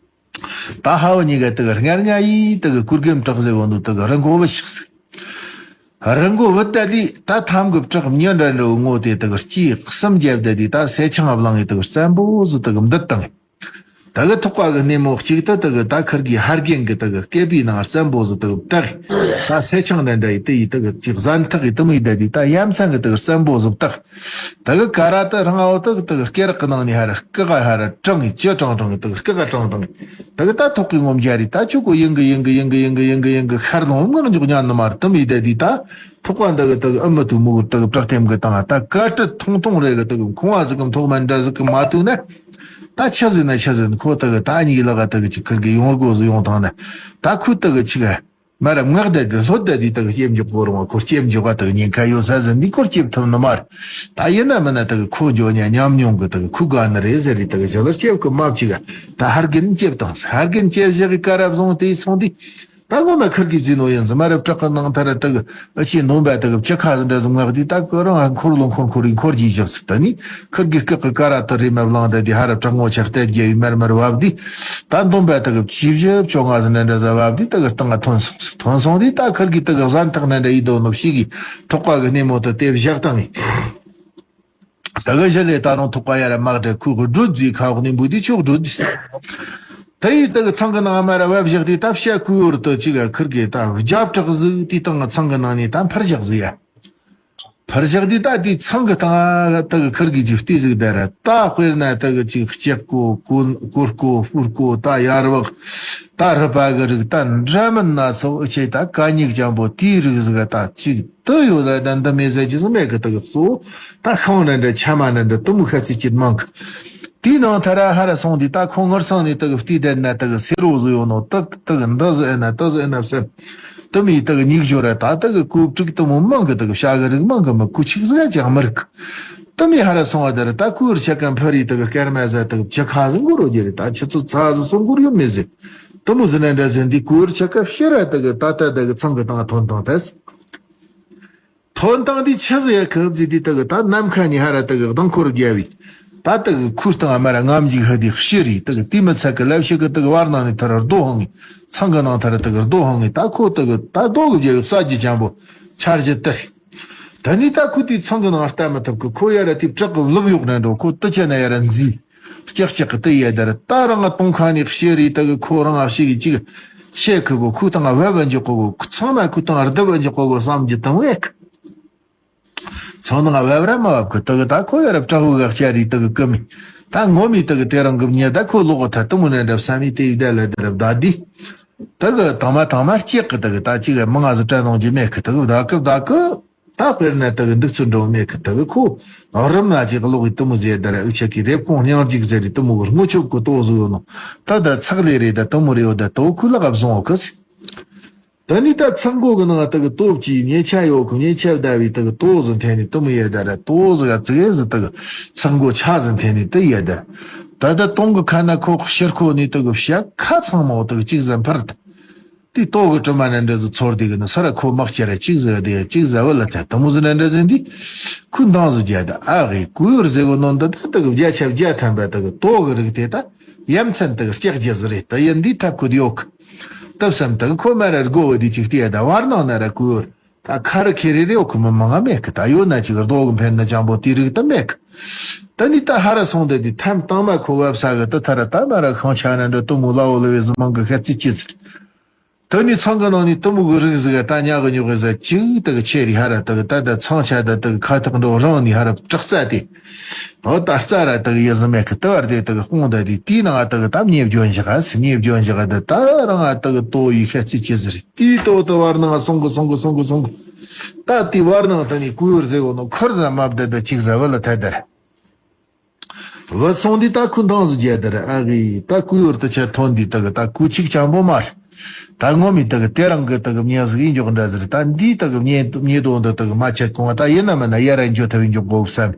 ད་ཧ་བ་ཉི་ག་དེ་གི་སྔར་ང་ཡི་དེ་གི་གུར་གེམ་བྲག་ཟེར་བོ་འདུག། དེ་གི་རི་མགོ་བུ་ཞིག་ཟིག། རི་མགོ་བུ་ད་ལི་ད་ཐམ་གི་བྲག་མྱི་འདྲ་འདྲ་བོ་ངོ་དེ་དེ་གི་སྐྱིད་གསུམ་རྒྱབ་བསྡད་དེ། ད་སེ་ཆང་བླངས་ཡི་དེ་གི་རྩམ་པོ་ཟིག་དེ་གི་འདི་བཏང་ཡི། དེ་གི་ཐུག་པ་གི་སྣེ་མོ་གཅིག་ཏུ་དེ་གི་ད་ཁིར་གི་ཧར་རྒན་གི་དེ་གི་སྐེད་པའི་ནང་རྩམ་པོ་ཟིག་དེ་གི་བཏགས། ད་སེ་ཆང་འདྲ་འདྲ་ཡི་དེ་ཡི་དེ་གི་ཅིག་ཟན་ཐག་གི་དེ་མོ་ཡི་ད་དེ་ད་ཡ་མཚན་གི་དེ་གི་རྩམ་པོ་ཟིག་བཏགས། དེ་གི་ཀ་ར་དེ་རང་འོ་དེ་གི་དེ་གི་སྐེ་རགས་གི་ནང་ནས་ཧར་སྐེ་ག་ཧར་དྲང་ངི་ཅི་དྲང་དྲང་གི་དེ་གི་སྐེ་ག་དྲང་དྲང་གི། དེ་གི་ད་ཐུག་གི་ངོམ་རྒྱ་རི་ད་ཆུ་གོ་ཡིན་གི་ཡིན་གི་ཡིན་གི་ཡིན་གི་ཡིན་གི་ཤར་ལོང་ངག་འཇོག་ཉན་ནི་མ་རེད། དེ་མོ་ཡི་ད་དེ་ད་ཐུག་པ་འདི་གི་དེ་གི་ཨ་མ་དུ་མུ་གུར་དེ་གི་བྲག་ཐེམ་གི་དང་ད་ཀ་ཏི་ཐུང་ཐུང་རེ་གི་དེ་གི་ཁོང་བ་ཟིག་གི་ཐོག་མ་འདྲ་ཟིག་གི་མ་ཐུག་ན། ད་ཆི་ཟིག་ན་ཆི་ཟིག་ཁོ་དེ་གི་ད་གཉིས་ལག་ག་དེ་གི་ཅིག་ཁིར་གི་ཡོང་སྒོ་ཟིག་ཡོང་དང་ན། ད་ཁུ་དེ་གི་ཆི་ག་མ་ར་ངག་བསྡད་དེ་ལྷོད་བསྡད་དེ་དེ་གི་སྐྱེབ་འཇོག་གོ་རུང་བ་ཁོ་སྐྱེབ་འཇོག་ག་དེ་གི་ཉེན་ཁ་ཡོད་ས་ཟིག་འདི་ཁོ་སྐྱེབ་ཐུབ་ནི་མ་རེད། ད་ཡིན་ན་མིན་ན་དེ་གི་ཁོ་འཇོག་ཉ་ཉམས་མྱོང་གི་དེ་གི་ཁུ་ག་ནི་རེད་ཟེར་རེད། དེ་གི་ཞི་ལར་སྐྱེབ་གི་མ་བཅུག་ག། ད་ཧར་རྒན་སྐྱེབ་དང་ཧར་རྒན་སྐྱེབ་བཞག་གི་ཀ་ར་བཟུང་དེ་སོང་དེ། ད་ངོ་མ་ཁིར་གི་བརྩིས་ནོ་ཡིན་ཟི་མ་རབས་བྲག་གི་ནང་ཐར་དེ་གི་ཨ་ཆེ་འདོན་པ་དེ་གི་བཅུ་ཁ་ཟི་འདྲ་ཟི་ངག་དེ་ད་ཁོ་རང་འཁོར་ལོ་འཁོར་འཁོར་རི་འཁོར་གྱིས་བཞག་ཟི། ད་ནི་ཁིར་གི་སྐེ་གི་ཀ་ར་དེ་རེ་མ་བླངས་ད་དེ་ཧ་རབས་བྲག་ངོ་ཆག་སྟེ་རྒྱལ་བའི་མར་མར་བབ་དེ། ད་འདོན་པ་དེ་གི་བཅུ་བཞི་བཅོ་ལྔ་ཟི་འདྲ་འདྲ་ཟི་བབ་དེ་དེ་གི་སྟེང་ང་ཐོན་སོང་ཟི། ཐོན་སོང་དེ་ད་ཁིར་གི་དེ་གི་ཟན་ཐག་འདྲ་འདྲ་ཡི་དོ་ནོ་ཞིག་གི་ཐོག་པ་གི་སྣེ་མོ་དེ་དེ་བཞག་བཏང་ངི། ད་ག་ཞི་ལི་ད་རུང་ཐུག་པ་ཡ་ར་མག་དྲ་ཁུ་གི་སྒྲོ་རྫི་ཁ་འོག་ནས་འབུ་དེ་ཆོག་སྒྲོ་རྫི་ཟེར། ད་ཡི་ད་གི་ཚང་གི་ནང་མ་ར་བབ་བཞག་དེ་ད་བཤད་ཁུ་ཡོར་དུ་ཅི་ག་ཁིར་གི་ད་རྒྱབ་བྲག་ཟིག་དེ་སྟེང་ཚང་གི་ནང་ནས་ད་འཕར་བཞག་ཟིག་ཡ། འཕར་བཞག་དེ་ད་དེ་ཚང་གི་སྟེང་ད་གི་ཁིར་གི་ཅིག་བལྟས་ཟིག་ད་ར་ད་དཔེར་ན་ད་གི་ཅིག་ལྕགས་ཀོ་ཀོ་ཀོར་ཀོ་ཧྥུར་ཀོ་ད་ཡར་བག་ད་རི་པ་གི་རིགས་ད་འདྲ་མིན་སྣ་ཚོགས་ཨ་ཆེ་ད་གད་སྙིགས་ཅན་པོ་དེའི་རིགས་ཟིག་ད་ཅིག་དུ་ཡོད་ལ་ད་འདི་མེད་ཟེར་གྱི་ཟིག་མེད་གི། དེ་གི་གཙོ་བོ་ད་ཤིང་འདྲ་འདྲ་ཆ་མ་འདྲ་འདྲ་དུ་མོ་ཤ་ཚིག་ཅིག་མང་གི། དེའི་ནང་ཐ་ར་ཧ་ར་སོང་དེ་ད་ཁོ་ངར་སང་ནས་དེ་གི་བལྟས་བསྡད་ན་དེ་གི་སེ་རོ་ཟིག་ཡོད་ནོ་དེ་དེ་གི་འདི་ཟིག་ཨེ་ན་དེ་ཟིག་ཨེ་ན་བསམ། དུ་མོའི་དེ་གི་སྙིགས་ཞོར་ར་ད་དེ་གི་ཀོ་ཀྲིག་དུ་མོ་མང་གི། དེ་གི་བྱ་གི་རིགས་མང་གི་མི་ཀུ་ཆིག་ཟིག་ཡང་ཅང་མི་རིག། དུ་མོའི་ཧ་ར་སོང་བ་དེ་ར་ད་ཀུ་ཡུར་ཆ་ཀ་འཕར་རི་དེ་གི་སྐར་མ་ཟ་དེ་གི་བྱ་ཁ་ཟིག་འགོར་རོ་རྒྱུ་རེད། ད་ཆུ་ཚོད་ཚ་ཟིག་སོང་འགོར་ཡོད་མེད་ཟེར། དུ་མོ་ཟི་ན་འདྲ་ཟིན་དེ་ཀུ་ཡུར་ཆ་ཀ་ཕྱིར་ར་དེ་གི་ད་ལྟ་དེ་གི་ཚང་གི་སྟེང་ཐོན་བཏང་ཐལ། ཐོན་བཏང་དེ་ཆི་ཟིག་ཡ་ཁབ་ཟིག་དེ་དེ་གི་ད་ནམ་མཁའ་ནས་ཧ་ར་དེ་གི་གདང་འཁོར་རྒྱ་བའི་ད་དེ་གི་ཁུ་སྟེང་མ་ར་ངམ་འཇིག་ཧ་དེ་ཤི་རི་དེ་གི་དེ་མི་ཚད་གི་ལབ་ཤི་གི་དེ་གི་བར་ནང་ནས་ཐར་རྡོ་ཧང་ངི་ཚང་གི་ནང་ཐར་དེ་གི་རྡོ་ཧང་ངི་ད་ཁོ་དེ་གི་ད་རྡོ་གི་རྒྱ་བའི་ས་རྒྱུ་ཅན་པོ་འཆར་གཞི་དེ་རེད། ད་ནི་ད་ཁུ་དེ་ཚང་གི་ནང་ལྟ་མི་ཐུབ་གི། ཁོ་ཡ་ར་དེ་བྲག་གི་ལུབ་གཡོག་ན་འགྲོ། ཁོ་དུ་ཆ་ན་ཡ་ར་འཛིན། ལྕགས་ལྕགས་ཀྱི་དེ་ཡ་དར་ད་རང་ང་གཏོང་ཁ་ནས་ཤེ་རི་དེ་གི་ཁོ་རང་ཨ་ཤི་གི་ཅིག་ཆེ་ཁི་གོ་ཁུ་དང་བབ་འཇོག་གོ་གོ་ཚང་ན་ཁུ་དང་རྡབ་འཇོག་གོ་གོ་བསམ་གྱི་དང་བས་ཁི་ཚང་ན་བབ་ར་མ་བབ་ཁི་དེ་གི་ད་ཁོ་ཡ་ར་བྲག་བུ་ག་ལྕགས་རི་དེ་གི་ཀི་མི་ད་ངོ་མི་དེ་གི་དེ་རང་གི་མྱི་ད་ཁོ་ལོག་གི་ཐ་དུ་མོ་ནས་འདྲ་བསམ་མི་དེ་ཡི་ད་ལ་དེ་ར་བདའ་དི་དེ་གི་དང་མ་དང་མ་ལྕགས་ཀྱི་དེ་གི་ད་ཅིག་མང་ང་ཟི་སྤྲད་གནང་རྒྱུ་མེད་ཁི་དེ་གི་བདའ་ཀི་བདའ་ཀི། ད་དཔེར་ན་དེ་གི་འདུག་ཚུལ་འགྲོ་མེད་གི། དེ་གི་ཁོ་རིམ་ན་ཅིག་ཀློག་གི་དུ་མོ་ཟེར་དར་ཨུ་ཆ་གི་རེབ་གོང་སྙིང་རྒྱུག་ཟེར་རི་དུ་མོ་གི་སྔོ་ཆོབ་གི་ཏོག་ཟིག་ཡོད་ནོ། ད་ད་ཚག་ལས་རེད་ད་དུ་མོ་རེ་ཡོད་ད་དོ་ཁུ་ལ་གབ་སོང་ཨོ་ཁི་སི། ད་ནི་ད་ཚག་མགོ་གི་ནང་དེ་གི་ཏོབ་ཀྱི་མཉེན་ཆ་ཡོད་གི། མཉེན་ཆ་བདའ་བའི་དེ་གི་ཏོག་ཟིག་འཐེན་ནི་དུ་མོ་ཡེ་དར་ཏོག་ཟིག་ག་ཙིག་ཡེ་ཟིག་དེ་གི་ཚག་མགོ་ཆ་ཟིག་འཐེན་ནི་དེ་ཡེ་དར། ད་ད་དོང་གི་ཁ་ན་ཁོ་ཕྱིར་ཁོ་ནི་དེ་གི་ཕྱག་ཁ་ཚང་མ་འོ་དེ་གི་གཅིག་ཟིག་འཕར་ད། དེ་ཏོག་གི་དྲི་མ་ནི་འདྲ་ཟིག་ཚོར་དེ་གི་ནི་ས་ར་ཁོ་མག་ཅེ་ར་གཅིག་ཟིག་དེ་གཅིག་ཟིག་བུ་ལ་ཐལ་དུ་མོ་ཟིག་ནི་འདྲ་ཟིག་འདི། ཁོས་འདང་ཟིག་རྒྱག་ད་ཨ་གི་ཀུ་ཡུར་ཟེར་གོ་ནོ་འདི་ད་དེ་གི་བརྒྱ་ཆ་བརྒྱ་ཐམ་པ་དེ་གི་ཏོག་གི་རིགས་དེ་ད་ཡ་མཚན་དེ་གི་ལྕགས་རྒྱུ་ཟིག་རེད། ད་ཡིན་འདི་ཐབས་ཁུ་དེ་ཡོད་གི། ད་བསམ་དེ་གི་ཁོ་མ་ར་སྒོ་བོ་དེ་གཅིག་བལྟས་ད་བར་ནང་ན་ར་ཀུ་ཡུར། ད་ཁ་རི་ཁེ་རི་རེ་འོ་ཁུ་མི་མང་ང་མེད་གི། ད་ཡོད་ན་ཅིག་རྡོ་གི་འཕེན་ན་ཅང་པོ་དེ་རིགས་ད་མེད་གི། ད་ནི་ད་ཧ་ར་སོང་དེ་དེ་ཐམ་དང་མ་ཁོ་བབ་ས་གི་ད་ཐ་ར་ད་མ་ར་ཁང་ཆ་ན་འདྲ་དུ་མོ་ལ་འོ་ལ་བའི་ཟི་མང་གི་ཤ་ཚིག་ཅི་ཟེར། ད་ནི་ཚང་གི་ནང་ནི་དུ་མོ་གི་རིགས་ཟིག་ག་ད་ཉག་གི་ཉོག་གི་ཟ་ཅིག་ད་གི་ཆེ་རི་ཧ་ར་ད་གི་ད་ད་ཚང་ཆ་ད་ད་གི་ཁ་ཐག་འགྲོ་རང་ནི་ཧ་ར་དྲག་རྩ་དེ། འོ་ད་རྩ་ར་ད་གི་ཡི་ཟི་མེ་གི་ད་བར་དེ་ད་གི་དཔུང་ད་དེ་དེའི་ནང་ད་གི་ད་མྱེ་བྱོན་བཞག་ག་སི་མྱེ་བྱོན་བཞག་ག་ད་ད་རང་ད་གི་ཏོ་ཡི་ཤ་ཚིག་ཅི་ཟེར། དེའི་ཐོག་ཏུ་བར་སྣང་སོང་གི་སོང་གི་སོང་གི་སོང་གི། ད་དེའི་བར་སྣང་དུ་ནི་ཀུ་ཡུར་ཟེར་གོ་ནོ་ཁུར་ཟ་མ་བདེ་ད་ཅིག་ཟ་བ་ལ་ཐད་དར། བུད་སོང་དུས་ད་ཁུ་འདང་ཟིག་རྒྱ་དར་ཨ་གི་ད་ཀུ་ཡུར་དུ་ཆ་ཐོན་དུས་ད་གི་ད་ཀུ་ཅིག་ཅང་པོ་མ་རེད། ད་ངོ་མི་ད་གི་དེ་རང་གི་ད་གི་མྱི་ཟིག་ཡིན་འཇོག་འདྲ་ཟེར། ད་འདི་ད་གི་མྱི་མྱི་དོན་དུ་ད་གི་མ་ཆད་གོང་ད་ཡིན་ན་མིན་ན་ཡ་ར་འཇོ་ཐབས་འཇོག་དགོ་བསམ།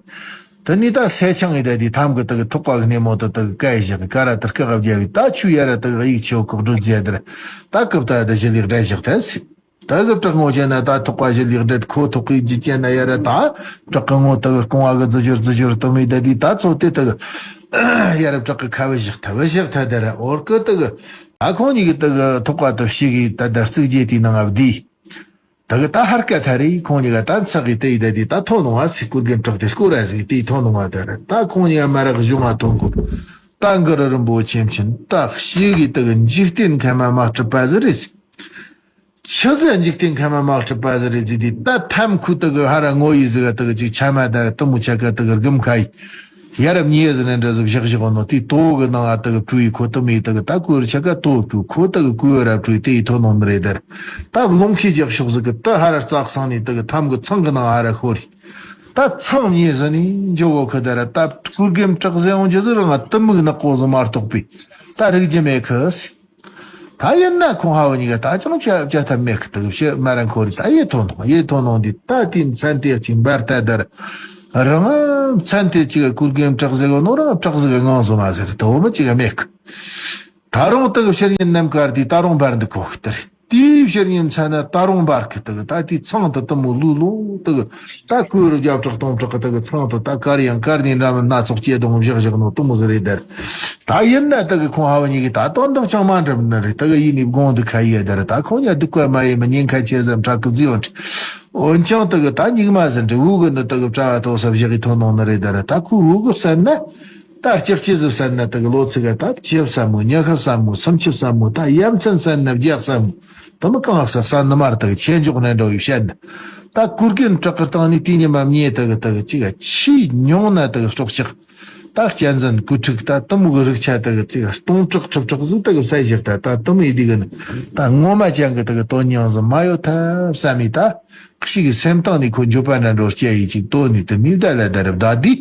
ད་ནི་ད་སེ་ཆང་ཡི་ད་དེ་ཐམ་གི་ད་གི་ཐུག་པ་གི་སྣེ་མོ་ད་ད་གི་ཀ་ཡི་བཞག་གི་ཀ་ར་ད་སྐེ་ག་བརྒྱབ་བི་ད་ཆུ་ཡ་ར་ད་གི་ཡིག་ཆེ་བོ་གི་སྒྲུབ་རྒྱ་དར། ད་སྐབས་ད་ད་ཞི་ལིག་སྒྲ་བཞག་ཐལ་སི། ད་གི་བྲག་ངོ་བྱས་ན་ད་ཐུག་པ་ཞི་ལིག་སྒྲ་ཁོ་ཐུག་གི་རྒྱུ་བྱས་ན་ཡ་ར་ད་བྲག་གི་ངོ་ད་གི་རྐང་བ་གི་རྫི་ཞོར་རྫི་ཞོར་ད་མི་ད་དེ་ད་ཚོ་དེ་ད་གི་ཡ་ར་བྲག་གི་ཁ་བི་བཞག་ཐལ་བི་བཞག་ཐལ་ད་ར་འོར་གི་ད་གི་ད་ཁོང་གཉིས་གི་ད་གི་ཐུག་པ་ད་ཞི་གི་ད་ད་རྩིག་རྗེས་དེའི་ནང་ང་བསྡུས། ད་གི་ད་ཧར་ཀ་ཐ་རི་ཁོང་གཉིས་ཀ་ད་ཚག་གི་དེ་ཡི་ད་དེ་ད་ཐོ་ནོ་བ་སི་ཀུར་གེམ་དྲག་དེ་སྐོར་ར་ཟིག་དེ་ཐོ་ནོ་བ་ད་ར་ད་ཁོང་གཉིས་ཀ་མ་རག་གཞུང་ང་ཐོན་གོ། ད་གི་རི་རིན་པོ་ཆེ་མཁྱེན་ད་ཞི་གི་ད་གི་འཇིག་རྟེན་ཁ་མ་མ་གྲུབ་པ་ཟིག་རེད་སི། ཆི་ཟིག་འཇིག་རྟེན་ཁ་མ་མ་གྲུབ་པ་ཟིག་རེད་ཟེར་དུས་ད་ཐམ་ཁུ་ད་གི་ཧ་ར་ངོ་ཡི་ཟིག་ད་གི་ཅིག་ཆ་མ་ད་ཏི་མུ་ཆ་ཀ་ད་གི་རྒུམ་ཁ་ཡི་ཡ་རབས་ཉེ་ཟི་ནས་འདྲ་ཟིག་བཞག་བཞག་ནོ་དེ་ཏོ་གི་ནང་ང་ད་གི་བྲུ་ཡི་ཁོ་ཏི་མི་ད་གི་ད་ཀུ་ཡུར་ཆ་ཀ་ཏོ་བྲུ་ཁོ་ད་གི་ཀུ་ཡུར་ར་བྲུ་དེ་ཡི་ཐོ་ནོ་ནི་རེད་དར། ད་རླུང་ཁྱི་རྒྱག་ཤོག་ཟིག་གི་ད་ཧ་ར་རྩག་སང་ནི་ད་གི་ཐམ་གི་ཚང་གི་ནང་ཧ་ར་ཤོར་ཡི། ད་ཚང་ཉེ་ཟི་ནི་འཇོ་གོ་ཁི་ད་ར་ད་ཀུར་གེམ་དྲག་ཟེ་འོང་རྒྱུ་ཟིག་རང་ང་ཏི་མུག་ནག་པོ་ཟིག་མ་གཏོགས་པའི་ད་རིག་རྒྱུ་མེད་ཁི་སི། ད་ཡིན་ན་ཁོང་ཧ་བ་གཉིས་ཀ་ད་ཅང་བྱ་བྱ་ཐབས་མེད་གི་ད་གི་བཤད་མ་རན་ཁོ་རི་ད་ཡེ་ཐོན་ཐོང་ཡེ་ཐོན་ནོང་འདི་ད་དེ་མཚན་དེ་གཅིག་འབར་ད་དར་རང་མཚན་དེ་གཅིག་ག་ཀུར་གེམ་དྲག་ཟེ་གོ་ནོ་རང་དྲག་ཟེ་ག་ངང་སོ་མ་ཟེར་ད་འོ་མ་གཅིག་ག་མེད་གི། ད་རུང་ད་གི་བཤད་ཉན་ནམ་ཀར་དེ་ད་རུང་འབར་འདི་ཁོ་གི་དར་དེའི་བཤད་ཉན་མཚན་ན་ད་རུང་འབར་གི་ད་གི་ད་དེ་ཚང་ད་ད་མོ་ལུ་ལུ་ད་གི་ད་ཀུ་རུ་རྒྱབ་དྲག་གཏོང་དྲག་གི་ད་གི་ཚང་ད་ད་ཀར་ཡང་ཀར་ནས་འདྲ་མི་སྣ་ཚོགས་སྐྱེ་དོང་བཞག་བཞག་ནོ་ད་མོ་ཟེར་རེད་དར། ད་ཡིན་ན་ད་གི་ཁོང་ཧ་བ་གཉིས་ཀྱི་ད་དོན་དག་ཅང་མ་འགྲུབ་ནི་རེད། ད་གི་ཡིན་ནི་དགོང་དུ་ཁ་ཡེ་ད་རེད། ད་ཁོང་ཉ་སྡུག་པ་མ་ཡིན་མི་ཉེན་ཁ་ཆེ་ཙམ་དྲག་གི་རྫི་ཡོང་འདྲི། འོན་ཀྱང་ད་གི་ད་སྙིགས་མ་ཟིན་འདྲི་འུ་གི་འདི་ད་གི་བྲ་བ་ཐོག་ས་བཞག་གི་ཐོན་ནོ་ནི་རེད་ད་རེད། ད་ཁོ་འུ་གི་བསད་ན་ད་ལྕགས་ཀྱི་ཟི་བསད་ན་ད་གི་ལོ་ཚིག་ག་ད་བཅུ་བསད་མོ་ཉི་ཤུ་བསད་མོ་སུམ་ཅུ་བསད་མོ་ད་ཡ་མཚན་བསད་ན་བརྒྱ་བསད་མོ་ད་མི་གང་ཟག་བསད་ནི་མ་རེད། ད་གི་ཆེ་འཇོག་ནས་འགྲོ་ཡི་བཤད་ནི་ད་ཀུར་གེམ་དྲག་གི་སྟེང་ནས་དེ་ཉི་མ་མྱེ་ད་གི་ད་གི་ཅི་ག་ཆེས་ཉུང་ན་ད་གི་སྲོག་ཆགས། ད་གཅན་གཟན་ཀུ་ཕྲུག་ད་གཏི་མུག་གི་རིགས་ཆ་ད་གི་ཅིག་སྟོང་ཕྲག་ཁྲི་ཕྲག་ཟིག་ད་གི་བསད་བཞག་ད་ད་གཏི་མུག་ཡི་དེ་གི་ནི་ད་ངོ་མ་ཅན་གི་ད་གི་དོན་སྙིང་ཟིག་མ་ཡོད་ཐབས་བསམ་མི་ད་གཤིས་གི་སེམས་གཏིང་ནས་ཁོ་འགྱོད་པ་འདྲ་འགྲོ་སྐྱེ་ཡི་ཅིག་དོན་ནི་དེ་མི་བདག་ལ་ད་རབ་ད་དེ་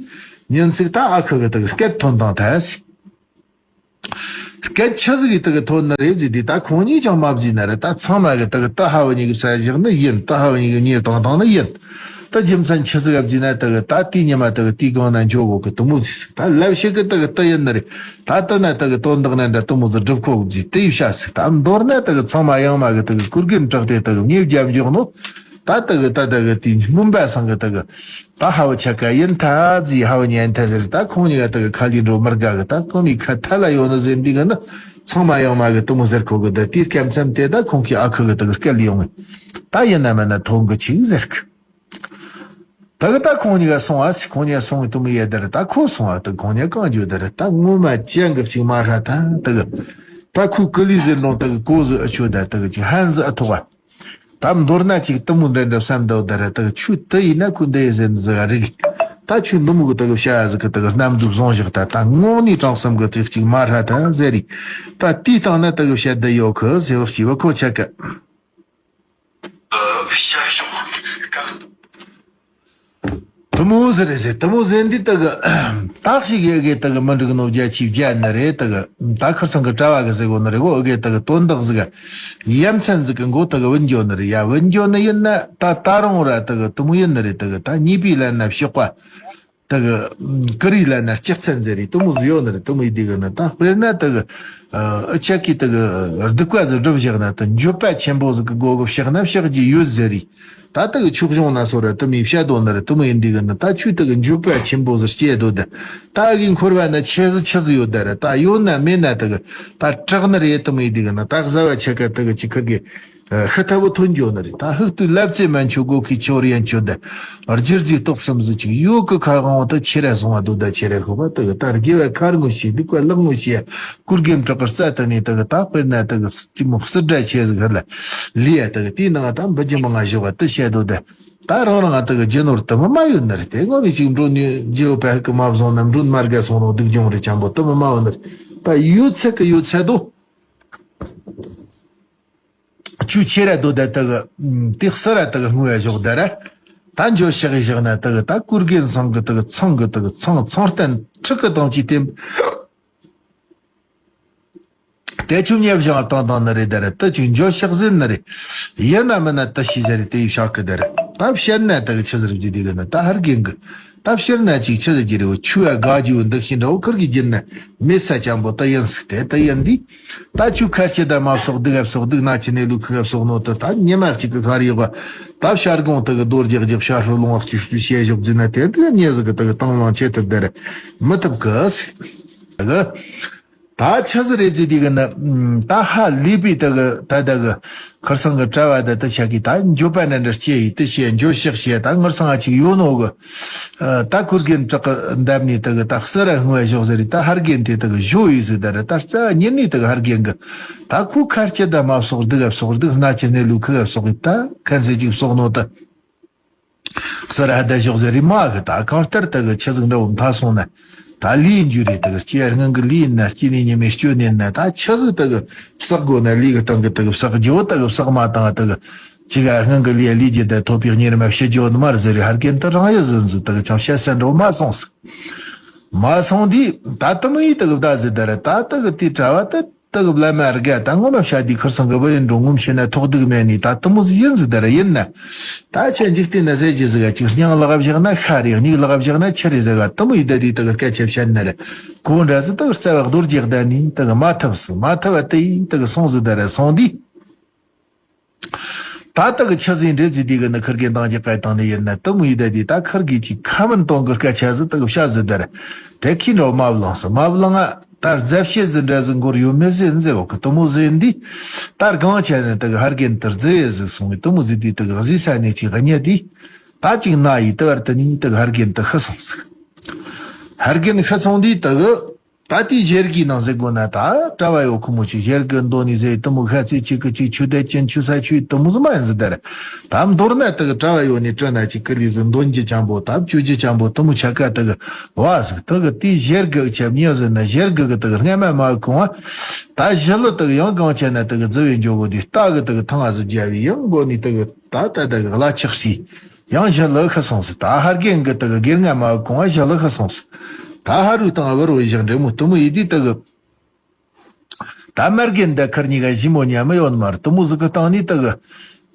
ཉིན་ཅིག་ད་ཨ་ཁུ་གི་ད་གི་སྐད་ཐོན་དང་ཐལ་སི། སྐད་ཆི་ཟིག་གི་ད་གི་ཐོན་ནི་རེད་ཟེར་དུས་ད་ཁོང་གཉིས་ཀྱང་མ་བརྗེད་ན་རེད། ད་ཚང་མ་གི་ད་གི་ད་ཧ་བ་གཉིས་གི་བསད་བཞག་ནི་ཡིན། ད་ཧ་བ་གཉིས་གི་མྱེ་བཏང་བཏང་ནི་ཡིན། ད་རྒྱུ་མཚན་ཆི་ཟིག་ག་བརྗེད་ན་ད་གི་ད་དེའི་ཉི་མ་ད་གི་དེའི་སྒང་ན་འཇོག་གོ་གི་དུ་མོ་ཟིག་ཟིག་ད་ལབ་ཤེས་གི་ད་གི་ད་ཡིན་ནི་རེད། ད་ད་ན་ད་གི་དོན་དག་ན་འདྲ་དུ་མོ་ཟིག་སྒྲུབ་ཁོ་གི་བརྗེད་དེ་ཡི་བྱ་ཟིག་ད་མདོར་ན་ད་གི་ཚང་མ་ཡང་མ་གི་ད་གི་ཀུར་གེམ་དྲག་སྟེ་ད་གི་མྱེ་བརྒྱབ་འཇོག་ནོ། ད་ད་གི་ད་ད་གི་དེའི་མུན་པ་སང་གི་ད་གི་ད་ཧ་བ་ཆ་ཀ་ཡིན་ཐབས་ཟིག་ཧ་བ་ཉན་ཐལ་ཟེར། ད་ཁོང་གཉིས་ཀ་ད་གི་ཁ་ལི་འགྲོ་མི་དགའ་གི་ད་ཁོང་གཉིས་ཁ་ཐ་ལ་ཡོད་ནི་ཟེར་འདི་གི་ནི་ཚང་མ་ཡང་མ་གི་དུ་མོ་ཟེར་ཁོ་གི་ད་དེའི་སྐད་མཚམས་དེ་ད་ཁོང་གི་ཨ་ཁུ་གི་ད་གི་སྐད་ལ་ཡོང་ངི་ད་ཡིན་ན་མིན་ན་ཐོང་གི་ཆིག་ཟེར་གི། ད་གི་ད་ཁོང་གཉིས་ཀ་སོང་ཨ་སི་ཁོང་གཉིས་ཀ་སོང་གི་དུ་མོ་ཡེ་ད་ར་ད་ཁོ་སོང་ཨ་ད་ཁོང་གཉིས་ཀ་གང་འཇོག་ད་ར་ད་ངོ་མ་ཅན་གི་ཅིག་མ་ཧྲ་ད་ད་གི་ད་ཁོ་ཀི་ལི་ཟེར་ནོ་ད་གི་གོ་ཟི་ཨ་ཆོ་ད་ད་གི་ཅིག་ཧན་ཟི་ཨ་ཐོག་ཨ། ད་མདོར་ན་ཅིག་གཏི་མུག་འདྲ་འདྲ་བསམ་འདུག་ད་ར་ད་ཆུ་དེ་ཡིན་ན་ཁུ་འདི་ཡི་ཟེར་ཟི་ག་རིག་ད་ཆུ་འདི་མུག་ད་གི་བྱ་ཟི་གི་ད་གི་རྣམ་འདུག་བཟུང་བཞག་ད་ད་ངོ་ནི་དྲང་བསམ་གི་ཏིག་ཅིག་མ་ཧྲ་ད་ཟེར་རི་ད་དེའི་སྟེང་ན་ད་གི་བཤད་ད་ཡོད་གི་ཟེར་བ་ཅི་བ་ཁོ་ཆ་གི་བཤད་ཤོག་ག་དུ་མོ་ཟེར་རེད་ཟེར་དུ་མོ་ཟེར་འདི་ད་གི་ད་ཞིག་ཡ་གི་ད་གི་མི་འགྲིག་ནོ་རྒྱ་ཆི་བརྒྱ་ནི་རེད་ད་གི་ད་ཁར་སང་གི་གྲྭ་བ་གི་ཟེར་གོ་ནི་རེད་གོ་ཨ་གི་ད་གི་དོན་དག་ཟིག་ཡ་མཚན་ཟིག་གི་མགོ་ད་གི་བུན་འགྱོ་ནི་རེད་ཡ་བུན་འགྱོ་ནི་ཡིན་ན་ད་ད་རུང་ར་ད་གི་དུ་མོ་ཡིན་ནི་རེད་ད་གི་ད་གཉིས་པའི་ལན་ན་ཕྱོགས་པ་ད་གི་ཀི་རི་ལན་ན་ལྕགས་ཚན་ཟེར་རེད་དུ་མོ་ཟིག་ཡོད་ནི་རེད་དུ་མོ་ཡི་དེ་གི་ནི་ད་དཔེར་ན་ད་གི་ཨ་ཆ་གི་ད་གི་སྡིག་པ་ཟིག་སྒྲུབ་བཞག་ན་ད་འགྱོད་པ་ཆེན་པོ་ཟིག་གི་སྒོ་གི་བཤགས་ན་བཤགས་རྒྱུ་ཡོད་ཟེར་རེད། ད་ལྟ་གི་ཆོས་གཞུང་ན་སོ་ར་དུ་མའི་བཤད་དོ་ན་ར་དུ་མ་ཡིན་འདི་གི་ན་ད་ཆོས་དུ་གི་འཇུག་པ་ཆེན་པོ་ཟིག་སྐྱེས་དོ་ད། ད་གི་འཁོར་བ་ན་ཆེ་ཟི་ཆེ་ཟི་ཡོད་ད་ར་ད་ཡོད་ན་མེད་ན་དུ་གི་ད་དྲག་ནི་རེད་དུ་མ་ཡིན་འདི་གི་ན་ད་གཟའ་བ་ཆེ་ཀ་དུ་གི་ཅི་ཁུར་གི་ ཤི་ཐབས་བུ་ཐོན་འགྱོ་ནི་རེད། ད་ཧུག་ཏུ་ལབ་ཙེ་མན་ཆོ་གོ་ཁི་ཆོར་ཡན་ཆོ་ད་རྒྱུ་རྫི་ཏོག་སམ་ཟི་ཅིག་ཡོ་གི་ཁ་གང་བ་ད་ཁྱེད་ར་སོང་བ་དོ་ད་ཁྱེད་ར་ཤོ་བ་ད་གི་ད་དགེ་བ་ཁར་ངོ་ཤེས་སྡིག་པ་ལག་ངོ་ཤེས་ཀུར་གེམ་དྲག་གི་རྩ་ད་ནི་ད་གི་ད་དཔེར་ན་ད་གི་ཅི་མོ་སི་དྲ་ཆེ་ཟི་གི་ལ་ལི་ཡ་ད་གི་དེའི་ནང་ད་འབུ་ཇི་མ་ང་ཞོ་བ་ད་བཤད་དོ་ད་ད་རང་རང་ད་གི་རྒྱུ་ནོར་དུ་མ་མ་ཡོད་ནི་རེད། དེ་ངོ་མི་ཅིག་འགྲོ་ནི་རྒྱུ་བ་ཕ་ཧི་གི་མ་བཟུང་ན་འགྲོ་ནི་མ་རྒ་སོང་རོགས་སྡིག་སྦྱོང་རེ་ཅང་པོ་དུ་མ་མ་ཡོད་ནི་རེད། ད་ཡོད་ཚད་གི་ཡོད་ཚད་དོ། ཆུ་ཆེ་ར་དོ་ད་ད་གི་དེ་སི་ར་ད་གི་སྔུ་བ་ཞོག་ད་ར། ད་འཇོ་ཤག་གི་ཞག་ན་ད་གི་ད་ཀུར་གེན་ཚང་གི་ད་གི་ཚང་གི་ད་གི་ཚང་ཚང་བརྟན་ཁྲི་གི་དང་ཅི་དེ། དེ་ཆུ་ཉེ་བཞག་བཏང་བཏང་ནི་རེད་ད་ར། ད་ཅིག་འཇོ་ཤག་ཟིན་ནི་རེད། ཡིན་ན་མིན་ན་ད་ཤི་ཟ་རེད། དེ་ཡི་ཤག་གི་ད་ར། ད་བཤད་ན་ད་གི་ཆི་ཟེར་རྒྱུ་དེ་གི་ན་ད་ཧར་གེན་གི་ད་ཕྱིར་ན་ཅིག་ཆི་ཟེར་གྱི་རེད། ཆུ་ཡ་དགའ་རྒྱུ་འདི་ཤི་འདྲ་བོ་ཁུར་གི་རྒྱུ་ན་མེད་ས་ཅང་པོ་ད་ཡིན་ཟིག་དེ་ད་ཡིན་དི། ད་ཆུ་ཁ་ཆེ་ད་མ་བསོག་སྡིག་ག་བསོག་སྡིག་ན་ཆི་ནས་ལུག་ཁུ་ག་བསོག་ནོ་ད་ད་ཉི་མ་གཅིག་གི་ཁར་ཡོད་པ། ད་བྱ་སྒོང་ད་གི་རྡོ་རྒྱག་རྒྱག་བྱ་ཧྲུ་ལོང་བ་བཅུ་བཅུ་བྱས་ཞོག་ཟིན་ན་དེ་ད་ཉེ་ཟིག་གི་ད་གི་དང་བླངས་ཆེ་ཐུབ་ད་ར་མི་ཐུབ་གི་ཟིག་ད་གི། ད་ཆི་ཟིག་རེད་ཅི་དེ་གི་ནི་ད་ཧ་ལས་པའི་ད་གི་ད་ད་གི་ཁར་སང་གི་གྲྭ་བ་ད་ད་ཆ་གི་ད་འགྱོད་པ་ན་འདྲ་སྐྱེ་ཡི་ད་བཤད་འགྱོད་ཤག་བཤད་ད་ངར་སང་ང་ཅིག་ཡོད་ནོ་གི། ད་ཀུར་གེན་བྲག་གི་འདབས་ནས་ད་གི་ད་སི་ར་སྔོན་ཞོག་ཟེར་རི་ད་ཧར་གེན་དེ་ད་གི་བཞོ་ཡི་ཟིག་ད་ར་ད་རྩ་ཉིན་ནས་ད་གི་ཧར་གེན་གི་ད་ཁུ་ཁར་སྐྱི་ད་མ་བསོག་སྡིག་ག་བསོག་སྡིག་སྣ་ཆི་ནས་ལུག་ཁུ་ག་བསོག་གི་ད་ཁན་ཟེ་ཅིག་བསོག་ནོ་ད། སི་ར་ཧ་ད་ཞོག་ཟེར་རི་མ་གི་ད་གང་ལྟར་ད་གི་ཆི་ཟིག་འདྲ་བོ་མཐའ་སོང་ན་ད་ལུས་འཇུ་རེད། ད་གི་སྐྱེ་སྔོན་གི་ལུས་ན་སྐྱེ་ནས་ཉི་མའི་སྐྱོ་ནས་ན་ད་ཆི་ཟིག་ད་གི་བསག་དགོ་ན་ལུས་གི་སྟེང་གི་ད་གི་བསག་རྒྱུ་ད་གི་བསག་མ་བཏང་ད་གི་ཅི་ག་སྔོན་གི་ལུས་ལུས་ཀྱི་ད་ཐོབ་པའི་གཉེར་མ་བྱེད་རྒྱུ་ནི་མ་རེད་ཟེར་རི་ཧར་གེན་ད་རང་ཡ་ཟིན་ཟིག་ད་གི་ཅང་བཤད་ས་འགྲོ་མ་སོང་ཟིག་མ་སོང་དུས་ད་དུ་མི་ཡི་ད་གི་ད་ཟིག་ད་ར་ད་ད་གི་དེ་གྲྭ་བ་ད། ད་གི་བླ་མ་རྒ་ད་ངོ་མ་བྱ་དེ་ཁར་སང་གི་བུ་ཡིན་འགྲོ་ངོམ་ཤེས་ན་ཐོག་སྡུག་མེད་ནི་ད་དུ་མོ་ཟིག་ཡིན་ཟིག་ད་ར་ཡིན་ན། ད་ཆེན་འཇིག་རྟེན་ན་ཟེར་གྱི་ཟིག་ག་ཅིག་སྙིང་ལག་བཞག་ན་ཤ་རེ་སྙིག་ལག་བཞག་ན་ཆུ་རེ་ཟིག་ག་དུ་མོ་ཡི་ད་དེ་ད་གི་སྐད་ཆ་བཤད་ན་ར་གོ་འདྲ་ཟིག་ད་གི་རྩ་བ་རྡོ་རྒྱག་ད་ནི་ད་གི་མ་ཐབས་སུ་མ་ཐབས་བ་དེ་ཡི་ད་གི་སོང་ཟིག་ད་ར་སོང་དུས། ད་ལྟ་གི་ཆི་ཟིག་འགྲེབ་ཀྱི་དུས་གི་ནི་ཁིར་གི་འདང་གི་སྐད་བཏང་ནི་ཡིན་ན་དུ་མོ་ཡི་ད་དེ་ད་ཁིར་གི་ཅིག་ཁ་མིན་གཏོང་གི་སྐད་ཆ་ཟིག་ད་གི་བཤད་ཟིག་ད་ར་དེ་ཁྱི་འདྲ་མ་བླངས་སི་མ་བླངས་ང་ད་རྫབ་བཤད་ཟིག་འདྲ་ཟིག་འགོར་ཡོད་མེད་ཟིག་ཟེར་འོ་གི་དུ་མོ་ཟིག་འདི་ད་གང་བྱས་ནི་ད་གི་ཧར་གེན་དུ་རྫི་ཡེ་ཟིག་སོང་བའི་དུ་མོ་ཟིག་དེ་ད་གི་གཟི་ས་ནས་ཅིག་གཉིད་དེ་ད་ཅིག་ན་ཡི་ད་བར་དུ་ནི་ད་གི་ཧར་གེན་དུ་ཤི་སོང་ཟིག་ཧར་གེན་ཤི་སོང་དུས་ད་གི། ད་དེའི་ཞལ་གྱི་ནང་ཟེར་དགོས་ན་ད་གྲྭ་བ་ཡོད་ཁོ་མོ་ཅིག་ཞལ་གྱི་འདོན་ནི་ཟེར་དུ་མོ་ཤ་ཚིག་ཅིག་གི་ཅིག་ཆུ་དད་ཅན་ཆུ་ས་ཆུའི་དུ་མོ་ཟི་མ་ཡིན་ཟི་དར། ད་མདོར་ན་དུ་གི་གྲྭ་བ་ཡོད་ནི་སྤྲོ་ན་ཅིག་གི་ལི་ཟི་འདོན་གྱི་ཅང་པོ་ད་བཅུ་གྱི་ཅང་པོ་དུ་མོ་ཆ་ཀ་དུ་གི་བ་ཟིག་དུ་གི་དེའི་ཞལ་གྱི་ཆ་མྱི་ཟི་ན་ཞལ་གྱི་གི་དུ་གི་སྔ་མ་མ་གི་གོང་བ། ད་ཞི་ལི་དུ་གི་ཡང་གང་ཆ་ན་དུ་གི་རྫི་བའི་འཇོག་གོ་དུས་རྟ་གི་དུ་གི་ཐང་ང་ཟི་བརྒྱ་བའི་ཡང་གོ་ནི་དུ་གི་ད་ད་ད་གི་གླ་ཆགས་སི། ཡང་ཞི་ལི་ཤི་སོང་སི། ད་ཧར་གེན་གི་ད་གི་སྒེར་ང་མ་གོང་བ་ཞི་ལི་ཤི་སོང་སི། ད་ཧ་རུ་དང་བུ་རུ་བཞག་འདྲེ་མོ་དུ་མོ་ཡི་དི་ད་གི་ད་མར་གེན་ད་ཁར་གཉིས་ཀ་ཞི་མོ་ཉམ་མི་ཡོད་མར་དུ་མོ་ཟི་གི་སྟེང་ནི་ད་གི་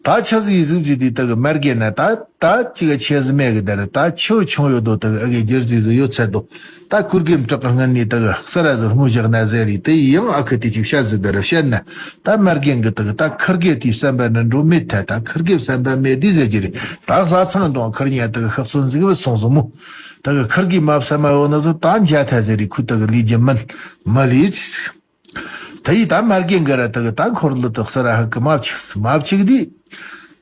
ད་ཆ་ཟི་ཡི་ཟི་བཞི་དི་ད་གི་མར་གེན་ན་ད་ད་ཅི་ག་ཆེ་ཟི་མེ་གི་ད་ར་ད་ཆེའུ་ཆུང་ཡོད་དོ་ད་གི་ཨ་གེ་རྒྱུ་རྫི་ཟི་ཡོད་ཚད་དོ། ད་ཀུར་གེམ་བྲག་གི་སྔུན་ནས་ད་གི་ས་ར་ཟི་སྔུ་བཞག་ན་ཟེར་རི་དེ་ཡང་ཨ་ཁུ་དེ་ཅིག་བཤད་ཟི་ད་ར་བཤད་ན། ད་མར་གེན་གི་ད་གི་ད་ཁར་གེ་དེ་བསམ་པ་ན་འགྲོ་མེད་ཐལ། ད་ཁར་གེ་བསམ་པ་མེད་དི་ཟེར་གྱི་རེད། ད་ས་ཚང་འགྲོ་ཁར་ཉ་ད་གི་ཤག་སོན་ཟི་གི་བུ་སོང་ཟི་མོ། ད་གི་ཁར་གེ་མ་བསམ་མ་ཡོད་ན་ཟི་ད་འཇའ་ཐལ་ཟེར་རི་ཁུ་ད་གི་ལི་རྒྱུ་མིན་མ་ལི་ཚི་ཟི། ད་ཡི་ད་མར་གེན་གི་ར་ད་གི་ད་འཁོར་ལི་ད་གི་ས་ར་ཧ་གི་མ་བཅུག་སི་མ་བཅུག་དི།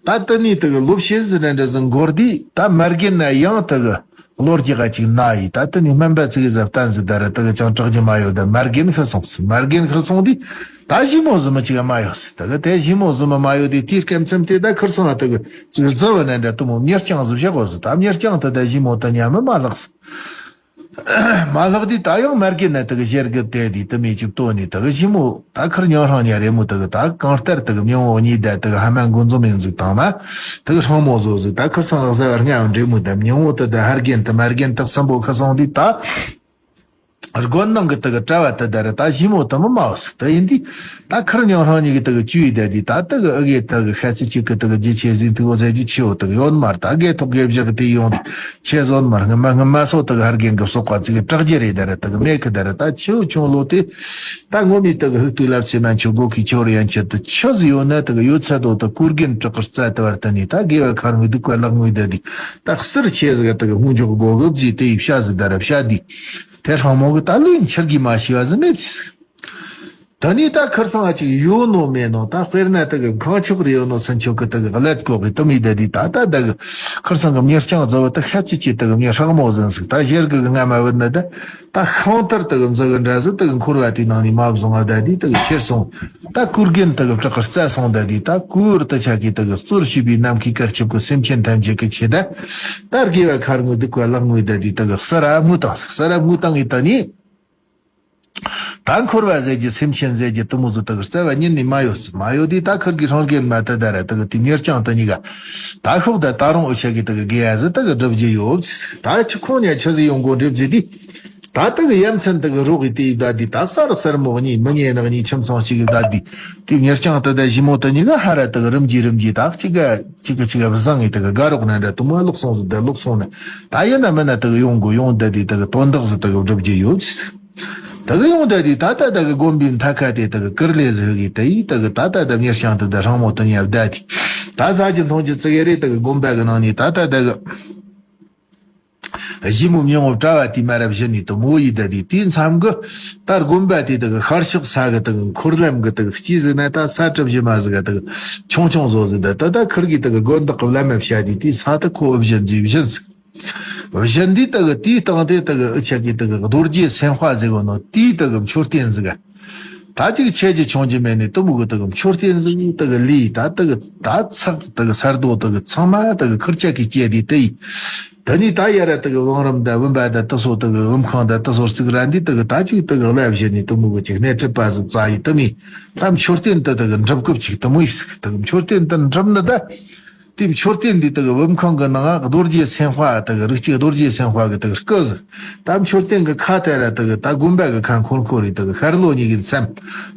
ད་ཏི་ནི་དེ་གི་ལོ་ཕྱེད་ཟི་ར་འདྲ་ཟི་འགོར་དུས་ད་མར་གེན་ན་ཡང་དེ་གི་ལོ་རྒྱག་ག་ཅིག་ན་ཡི་ད་ཏི་ནི་སྨན་པ་ཚིག་གི་ཟབ་བསྟན་ཟི་ད་ར་དེ་གི་ཅང་དྲག་རྒྱུ་མ་ཡོད་ད་མར་གེན་ཤི་སོང་སི། མར་གེན་ཤི་སོང་དུས་ད་ཞི་མོ་ཟི་མི་ཅིག་ག་མ་ཡོད་སི། དེ་གི་དེ་ཞི་མོ་ཟི་མི་མ་ཡོད་དུས་དེའི་སྐབས་མཚམས་དེ་ད་ཁིར་སང་དེ་གི་ཅིག་རྫི་བ་ན་འདྲ་དུ་མོ་མྱི་རྐྱང་ཟི་བཞག་གོ་སི། ད་མྱི་རྐྱང་དེ་ད་ཞི་མོ་ད་ཉམ་མི་མ་ལགས་སི། མ་ལྷག་དུས་ད་ཡང་མར་གེན་ན་དེ་གི་ཞལ་གི་དེ་དེ་དུ་མི་ཅིག་ལྟོས་ནི་དེ་གི་ཞི་མོ་ད་ཁིར་ཉང་ཧྲང་ཉ་རེ་མོ་དེ་གི་ད་གང་ལྟར་དེ་གི་མྱོང་བོ་གཉིས་ད་དེ་གི་ཧ་མ་འགོ་འཛོམས་ཡིན་ཟིག་དང་མ་དེ་གི་ཧྲང་མོ་བཟོ་ཟིག་ད་ཁིར་སང་ལག་ཟ་བར་ངའང་འདྲེ་མོ་ད་མྱོང་བོ་དེ་ད་ཧར་གེན་དེ་མར་གེན་དེ་གསུམ་པོ་ཁ་སང་དུས་ད་དགོན་ནང་གི་དེ་གི་གྲྭ་བ་དེ་ད་ར་ད་ཞི་མོ་དེ་མི་མ་བོ་ཟིག་ད་ཡིན་དུས་ད་ཁིར་ཉང་ཧྲང་གཉིས་གི་དེ་གི་བཅུ་ཡི་ད་དུས་ད་དེ་གི་ཨ་གེ་དེ་གི་ཤ་ཚི་གཅིག་གི་དེ་གི་རྒྱུ་ཆེ་ཟིན་དུ་བོ་ཟ་རྒྱུ་ཆེ་བོ་དེ་གི་ཡོད་མར་ད་གེ་ཐོག་གེ་བཞག་དེ་ཡོང་དུས། ཆེ་ཟོན་མར་ངི་མ་ངི་མ་སོ་དག་ཧར་གེན་གི་སོག་པ་ཚིག་གི་དྲག་རྒྱུ་རེད་ད་ར་དག་མེད་གི་ད་ར་ད་ཆེའུ་ཆུང་ལོ་དེ་ད་ངོ་མི་དག་ཧུག་ཏུ་ལབ་ཚེ་མན་ཆོ་གོ་གི་ཆོར་ཡན་ཆད་དུ་ཆི་ཟི་ཡོད་ན་དག་ཡོད་ཚད་དོ་ད་ཀུར་གེན་དྲག་གི་རྩ་དེ་བར་ད་ནི་ད་དགེ་བ་ཁར་མི་སྡིག་པ་ལག་ངོས་ད་དི་ད་གསེར་ཆེ་ཟི་ག་དག་ཧུང་འཇོག་གོ་གི་བཟི་དེ་ཡི་བྱ་ཟི་ད་ར་བྱ་དི་དེ་ཧྲང་མོ་གི་ད་ལོས་འཆར་གི་མ་ཤི་བ་ཟི་མེད་ཚི་ཟི། ད་ནི་ད་ཁིར་ཚང་ཅིག་ཡོད་ནོ་མེད་ནོ། ད་དཔེར་ན་དེ་གི་ཁང་ཆོག་རེ་ཡོད་ནོ་སུན་ཆོག་གི་དེ་གི་ཀླད་ཀོ་གི་དུ་མི་དེ་དེ་ད་ད་དེ་གི་ཁིར་ཚང་གི་མྱི་རྐྱང་བཟོ་བ་དེ་ཤ་ཅི་ཅི་དེ་གི་མྱི་ཧྲག་མོ་ཟིན་ཟིག་ད་ཞེར་གི་གི་རྔ་མ་བུད་ན་ད་ད་ཤིང་དར་དེ་གི་མཛོ་གི་འདྲ་ཟིག་དེ་གི་འཁོར་བ་དེའི་ནང་ནས་མ་བཟུང་བ་ད་དེ་དེ་གི་ཁྱེར་སོང་། ད་ཀུར་རྒན་དེ་གི་བྲག་གི་རྩྭ་སོང་ད་དེ་ད་ཀུར་དེ་ཆ་གི་དེ་གི་གཙོར་བྱས་པའི་ནམ་མཁའི་དཀར་ཁྱབ་གི་སེམས་ཅན་ཐམས་ཅད་གི་ཆེད་ད་ད་དགེ་བ་ཁར་ངོ་སྡིག་པ་ལག་ངོ་ད་དེ་དེ་གི་ས་ར་མུ་བཏང་ཟིག་ས་ར་མུ་བཏང་ངི་ད་ནི། ད་འཁོར་བ་ཟད་རྒྱུ་སེམས་ཅན་ཟད་རྒྱུ་དུ་མོ་ཟིག་དག་རྩ་བ་ཉིད་ནས་མ་ཡོད་སི་མ་ཡོད་དེ་ད་ཁིར་གི་སྲོང་རྒན་མ་ད་ད་ར་དག་དེ་མྱི་རྐྱང་དུ་གཉིས་ཀ་ད་ཤོག་ད་ད་རུང་འུ་ཆ་གི་དག་དགེ་ཡ་ཟི་དག་སྒྲུབ་རྒྱུ་ཡོད་སི་ད་ཆི་ཁོང་ཉ་ཆི་ཟི་ཡོང་གོ་འགྲིབ་ཟི་དེ་ད་དག་ཡ་མཚན་དག་རོགས་གི་དེ་ཡི་ད་དེ་ད་ས་རག་སར་མོག་གཉིས་མི་ཉེ་ནག་གཉིས་ཁྱིམ་ཚང་གཅིག་གི་ད་དེ་དེ་མྱི་རྐྱང་དུ་ད་ཞི་མོ་དུ་གཉིས་ཀ་ཧ་ར་དག་རིམ་གྱིས་རིམ་གྱིས་ད་གཅིག་ག་གཅིག་ག་གཅིག་ག་བཟང་ངི་དག་དགའ་རོགས་ན་འདྲ་དུ་མ་ལོག་སོང་ཟི་ད་ལོག་སོང་ན་ད་ཡིན་ན་མིན་ན་དག་ཡོང་གོ་ཡོང་ད་དེ་དག་དོན་དག་ཟི་དག་སྒྲུབ་རྒྱུ་ཡོད་སི། དེ་གི་ཡོང་དེ་དུས་ད་ལྟ་དེ་གི་དགོན་པའི་མཐའ་ཁ་དེ་དེ་གི་ཀིར་ལེ་ཟིག་གི་དེ་ཡིས་དེ་གི་ད་ལྟ་དེ་མྱི་ཤང་དུ་དེ་ཧྲང་མོ་དུ་ཉབ་བསྡད་དེ། ད་ཟ་གྱི་འཐུང་གྱི་ཙི་གེ་རེ་དེ་གི་དགོན་པ་གི་ནང་ནས་ད་ལྟ་དེ་གི་ཞི་མོ་མྱི་ངོ་བཀྲ་བ་དེ་མ་རབས་བཞི་ནས་དུ་མོ་ཡི་བསྡད་དེ་དེའི་མཚམས་གི་ད་དགོན་པ་དེ་དེ་གི་ཤར་ཕྱོགས་ས་གི་དེ་གི་འཁོར་ལམ་གི་དེ་གི་སྐྱིད་ཟིག་ན་ད་ས་གྲུ་བཞི་མ་ཟིག་ག་དེ་གི་ཆུང་ཆུང་བཟོ་ཟིག་ད་ད་ད་ཁིར་གི་དེ་གི་དགོན་བདག་གི་བླ་མ་བྱ་དེ་དེའི་ས་དེ་ཁོ་བཞི་འཛུལ་བཞིན་ཟིག་བཞི་འདི་དག་དེའི་སྟེང་དེ་དག་ཨི་ཆ་གི་དག་རྡོ་རྗེ་སེམས་དཔའ་ཟེར་གོ་ནོ་དེའི་དག་མཆོད་རྟེན་ཟིག་ད་ཅིག་ཆེ་རྒྱུ་ཆུང་རྒྱུ་མེད་ནི་དུ་མུ་གི་དག་མཆོད་རྟེན་ཟིག་དག་ལི་ད་དག་ད་ཚག་དག་སར་རྡོ་དག་ཚང་མ་དག་ཁིར་ཆ་གི་སྐྱེ་དེ་དེ་ཡི། དེ་ནི་ད་ཡ་ར་དག་བང་རིམ་ད་བུམ་པ་ད་དུ་སོ་དག་བུམ་ཁང་ད་དུ་སོ་རྩིག་ར་འདི་དག་ད་ཅིག་དག་ལ་བཞི་ནི་དུ་མུ་གི་ཅིག་སྣེ་ཁྲིད་པ་ཟིག་བཙའ་ཡི་དུ་མི་ད་མཆོད་རྟེན་དུ་དག་འགྲུབ་སྐབས་ཅིག་དུ་མུ་ཡི་ཟིག་དག་མཆོད་རྟེན་དུ་འགྲུབ་ནི་ད། དེ་མཆོད་རྟེན་འདི་དག་བུམ་ཁང་གི་ནང་རྡོ་རྗེ་སེམས་དཔའ་དག་རིགས་གཅིག་རྡོ་རྗེ་སེམས་དཔའ་གི་དག་སྐུ་ཟིག་ད་མཆོད་རྟེན་གི་ཁ་དེ་ར་དག་ད་དགོན་པ་གི་ཁ་འཁོར་འཁོར་རེ་དག་ཤར་ལྷོ་གཉིས་ཀྱི་མཚམས་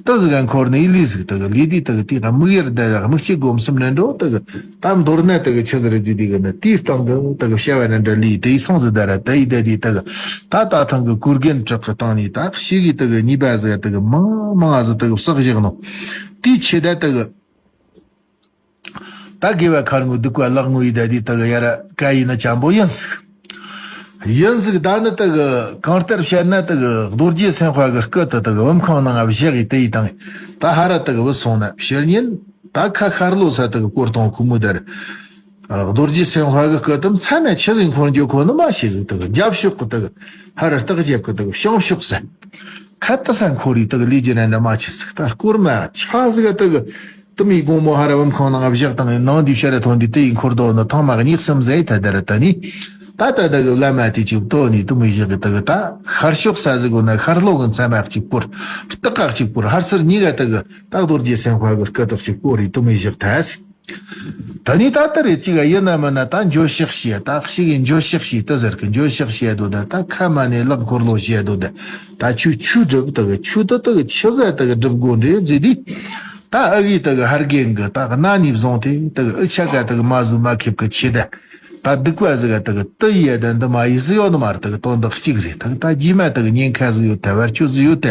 དུ་ཟིག་ག་འཁོར་ནས་ལུས་ཟིག་དག་ལུས་དེ་དག་དེ་ག་དམིགས་ཡུལ་ད་དམིགས་བཅས་སྒོམ་གསུམ་ནས་འགྲོ་དག་ད་མདོར་ན་དག་ཆི་ཟིག་རེད་དེ་དེ་གི་ནི་དེའི་སྟེང་གི་དག་བྱ་བ་ནས་འདྲ་ལུས་དེ་ཡི་སོང་ཟིག་ད་ར་ད་ཡི་ད་དེ་དག་ད་ད་ཐང་གི་གུར་རྒན་བྲག་གི་སྟེང་ནས་ད་ཤི་གི་དག་གཉིས་པ་ཟིག་དག་མང་མང་ཟིག་དག་བསགས་བཞག་ནོ་དེའི་ཆེད་ད་དག་ད་དགེ་བ་ཁར་ངོ་སྡིག་པ་ལག་ངོ་ཡི་ད་དེ་དག་ཡ་ར་ཀ་ཡིན་ན་འཇམ་པོ་ཡིན་ཟིག་ཡིན་ཟིག་ད་ནི་དག་གང་ལྟར་བཤད་ན་དག་རྡོ་རྗེ་སེམས་དཔའ་གི་སྐུ་དུ་དག་བུམ་ཁང་ནང་བཞག་གི་དེ་ཡི་དང་ད་ཧ་ར་དག་བུད་སོང་ན་ཕྱིར་ཉིན་ད་ཁ་ཤར་ལྷོ་ས་དག་སྐོར་གཏོང་ཁུ་མུ་དར་རྡོ་རྗེ་སེམས་དཔའ་གི་སྐུ་དུ་མཚན་ན་ཆི་ཟིག་འཁོར་འགྱོ་ཁོ་ནི་མ་ཤེས་ཟིག་དག་རྒྱབ་ཕྱོགས་གི་དག་ཧ་ར་སྟག་རྒྱབ་གི་དག་བྱང་ཕྱོགས་ས། ཁ་ཏི་ས་འཁོར་རི་དག་ལས་ཀྱི་ར་འདྲ་མ་ཆི་ཟིག་ད་སྐོར་མ་ཆ་ཟིག་དག་དུ་མའི་དགོང་མོ་ཧ་ར་བུམ་ཁང་ནང་བཞག་དང་ནང་འདི་བཤད་ར་ཐོན་འདི་དེ་ཡི་འཁོར་དོ་ནི་ཐང་མ་གཉིས་གསུམ་ཟེ་ད་ད་ར་ད་ནི། ད་ད་དག་བླ་མ་དེ་ཅིག་བཏོན་ནི་དུ་མའི་བཞག་གི་དག་ད་ཤར་ཕྱོགས་ས་ཟིག་གོ་ན་ཤར་ལྷོ་གི་མཚམས་མ་གཅིག་པོར་སྟག་ཁ་གཅིག་པོར་ཧར་ཚུར་གཉིས་ཀ་དག་ད་རྡོ་རྗེ་སེམས་དཔའ་གི་སྐུ་དག་གཅིག་པོ་རི་དུ་མའི་བཞག་ཐལ་ཟིག་ད་ནི་ད་ལྟ་རེ་གཅིག་ཡིན་ན་མིན་ན་ད་འགྱོད་བཤགས་བྱས་ད་གཅིག་གིས་འགྱོད་བཤགས་བྱས་ད་ཟེར་གི་འགྱོད་བཤགས་བྱས་དོ་ད་ད་ཁ་མ་ནས་ལག་འཁོར་ལོ་བྱས་དོ་ད་ད་ཆུ་ཆུ་སྒྲུབ་ད་གི་ཆུ་ད་ད་གི་ཆི་ཟ་ད་གི་སྒྲུབ་དགོ་འདྲེ་བརྫི་དི་ད་ཨ་གི་ད་གི་ཧར་རྒན་གི་ད་གི་ན་ནི་བཟུང་སྟེ་ད་གི་ཨི་ཆ་ག་ད་གི་མ་བཟོ་མ་ཁེབས་གི་ཆེ་ད་ད་སྡིག་པ་ཟིག་ག་ད་གི་ཏི་ཡ་ད་འདི་མ་ཡི་ཟི་ཡོད་ནི་མ་རེད་ད་གི་དོན་དག་གཅིག་རེད་ད་གི་ད་རྗེས་མ་ད་གི་ཉེན་ཁ་ཟིག་ཡོད་ད་བར་ཆོད་ཟིག་ཡོད་ད་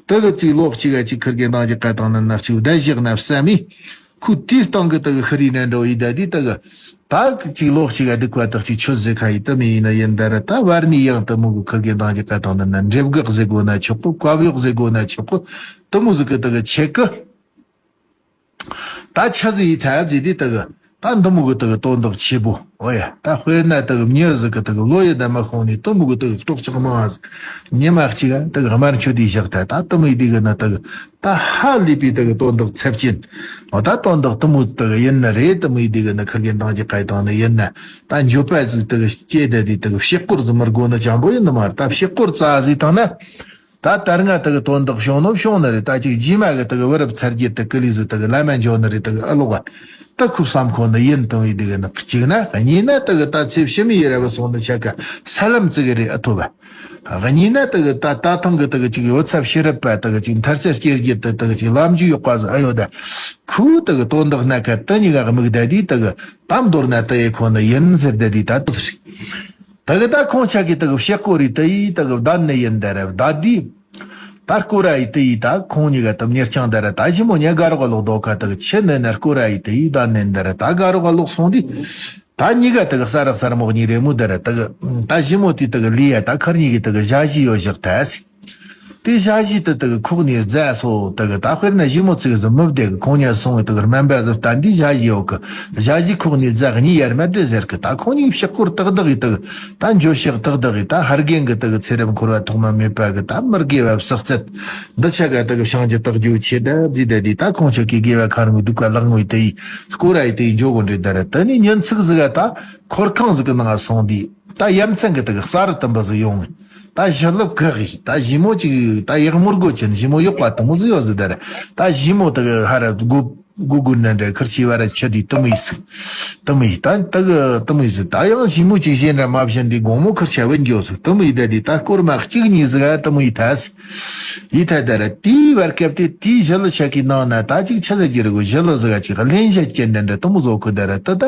ད་གི་གཅིག་ལོག་གཅིག་ག་གཅིག་ཁུར་གི་འདང་གི་ཀ་དང་ནི་ནག་གཅིག་བདའ་བཞག་ན་བསམ་མི། ཁོས་དེའི་སྟེང་གི་དག་ཤི་རི་ནས་འགྲོ་ཡི་ད་དེ་དག་ད་གཅིག་ལོག་གཅིག་ག་སྡིག་པ་དག་གཅིག་ཆོད་ཟེར་ཁ་ཡི་དུ་མི་ཡིན་ན་ཡིན་ད་ར་ད་བར་ནི་ཡང་དུ་མོ་གི་ཁུར་གི་འདང་གི་ཀ་དང་ནི་ན་འདྲེ་བགེགས་ཟེར་དགོ་ན་ཆོག་གི་བཀའ་བགེགས་ཟེར་དགོ་ན་ཆོག་གི་དུ་མོ་ཟིག་གི་དག་ཆེ་གི་ད་ཆ་ཟིག་ཡི་ཐབས་ཟིག་དེ་དག་ད་འདི་མོ་གི་དག་དོན་དག་ཆེ་པོ་ཨོ་ཡ་ད་དཔེར་ན་དག་མྱི་ཟིག་གི་དག་ལོ་ཡི་ད་མ་ཤོང་ནི་དུ་མོ་གི་དག་སྲོག་ཆགས་མང་ཟིག་ཉི་མ་གཅིག་ག་དག་དམར་མཆོད་དེ་བཞག་ཐལ་ད་དུ་མོ་ཡི་དེ་གི་ན་དག་ད་ཧ་ལས་པའི་དག་དོན་དག་ཚབས་ཆེན། འོ་ད་དོན་དག་དུ་མོ་དག་ཡིན་ནི་རེད། དུ་མོ་ཡི་དེ་གི་ནི་ཁུར་གི་འདང་གི་ཁ་ཡི་དང་ནི་ཡིན་ན་ད་འགྱོད་པ་ཟིག་དག་སྐྱེ་ད་དེ་དག་ཕྱི་སྐོར་ཟིག་མི་དགོ་ནི་ཅང་པོ་ཡིན་ནི་མ་རེད། ད་ཕྱི་སྐོར་རྩ་ཟིག་བཏང་ན་ད་ད་སྔ་དག་དོན་དག་བྱུང་ནོ་བྱུང་ནི་རེད། ད་ཅིག་རྗེས་མ་གི་དག་བུ་རབས་ཚ་རྒྱུད་དག་ཀི་ལི་ཟིག་དག་བླ་མ་འཇོག་ནི་རེད། དག་ཨ་ལོག་ག་ད་ཁུ་བསམ་ཁོ་ནི་ཡིན་དང་ཡི་དེ་གི་ནི་གཅིག་ན་གཉིས་ན་དག་ད་ཚེ་ཕྱི་མའི་ཡི་ར་བ་སོང་ནི་ཆ་ག་ས་ལམ་ཙི་གི་རེད་ཨ་ཐོབ་བ། གཉིས་ན་དག་ད་ད་ཐང་གི་དག་ཅིག་ཡོད་ཚབ་ཤེས་རབ་པ་དག་ཅིག་མཐར་ཚད་སྐྱེ་རྒྱུ་དེ་དག་ཅིག་ལམ་རྒྱུ་ཡོག་པ་ཟིག་ཨ་ཡོད་ད། ཁོའི་དག་དོན་དག་སྣ་ཁ་དེ་གཉིས་ཀ་དམིགས་ད་དེ་དག་དམ་མདོར་ན་དེ་ཡི་ཁོ་ན་ཡིན་ཟེར་ད་དེ་ད་དུ་ཟེར། དག་ད་ཁོང་ཆ་གི་དག་ཕྱི་སྐོར་རི་དེ་ཡི་དག་བདག་ནི་ཡིན་ད་ར་བདག་དེ། ད་སྐོར་ར་ཡི་དེ་ཡི་ད་ཁོང་གཉིས་ཀ་དམ་ཉེར་ཆང་ད་ར་ད་ཞི་མོ་ཉ་དགའ་རོགས་ལོག་དོ་ཁ་དག་ཆི་ནི་ན་སྐོར་ར་ཡི་དེ་ཡི་བདག་ནི་ཡིན་ད་ར་ད་དགའ་རོགས་ལོག་སོང་དེ། ད་གཉིས་ཀ་དག་ས་རག་སར་མོག་གཉིས་རེ་མོ་དེ་ར་དག་ད་ཞི་མོ་དེ་དག་ལི་ཡ་ད་ཁར་གཉིས་ཀྱི་དག་ཞ་ཞི་ཡོད་བཞག་ཐལ་སི། དེ་ཞ་ཞི་དེ་དག་ཁོག་ནས་རྫ་སོ་དག་ད་དཔེར་ན་ཞི་མོ་ཚིག་ཟིག་མི་བདེ་གི་ཁོང་ཉལ་སོང་བའི་དག་སྨན་པ་ཟིག་ལྟ་འདི་ཞ་ཞི་ཡོད་གི། ཞ་ཞི་ཁོག་ནས་རྫ་གཉིས་ཡར་མར་འདྲེ་ཟེར་གི། ད་ཁོང་གཉིས་ཕྱག་སྐོར་ཏག་ཏག་གི་དག་ད་འགྱོད་བཤགས་ཏག་ཏག་གི། ད་ཧར་རྒན་གི་དག་ཚེ་རབས་འཁོར་བ་ཐོག་མ་མེད་པ་གི་ད་མི་དགེ་བ་བསགས་ཚད་འདི་ཆ་ག་དག་བྱང་ཆུབ་རྟགས་རྒྱུ་ཆེ་ད་བཟི་ད་དེ། ད་ཁོང་ཆ་གི་དགེ་བ་ཁར་ངོས་སྡུག་ག་ལག་ངོས་དེ་ཡི་སྐོར་ར་ཡི་དེ་ཡི་འགྱོ་གོ་འདྲེ་ད་ར། དེ་ནས་ཉིན་ཚིག་ཟིག་ག་ད་འཁོར་ཁང་ཟིག་གི་ནང་སོང་དུས། ད་ཡ་མཚན་གི་དག་གསར་དུ་འབུ་ཟིག་ཡོང་ངས། ད་ཞི་ལུ་གི་གི་ད་ཞི་མོ་ཅིག་ད་ཡག་མོ་སྒོ་ཅན་ཞི་མོ་གཡོག་པ་དུ་མོ་ཟིག་ཡོད་ཟིག་ད་ར། ད་ཞི་མོ་དག་ཧ་ར་སྒོ་སྒོ་སྒོ་ནན་འདྲ་ཁིར་ཆི་བ་ར་ཆི་དི་དུ་མོ་ཡི་ཟིག་དུ་མོ་ཡི་ད་དག་དུ་མོ་ཡི་ཟིག་ད་ཡང་ཞི་མོ་ཅིག་གཞན་ར་མ་བཞིན་དི་དགོང་མོ་ཁིར་ཆ་བན་འགྱོ་ཟིག་དུ་མོ་ཡི་ད་དི་ད་སྐོར་མ་གཅིག་གཉིས་ཟིག་ཨ་དུ་མོ་ཡི་ཐ་ཟིག་ཡི་ཐ་ད་ར། དེའི་བར་སྐབས་དེ་དེའི་ཞི་ལུ་ཆ་གི་ནང་ན་ད་ཅིག་ཆི་ཟིག་གི་རི་གོ་ཞི་ལུ་ཟིག་ཅིག་གླེན་ཞ་ཅན་འདྲ་འདྲ་དུ་མོ་བཟོ་གི་ད་ར། ད་ད།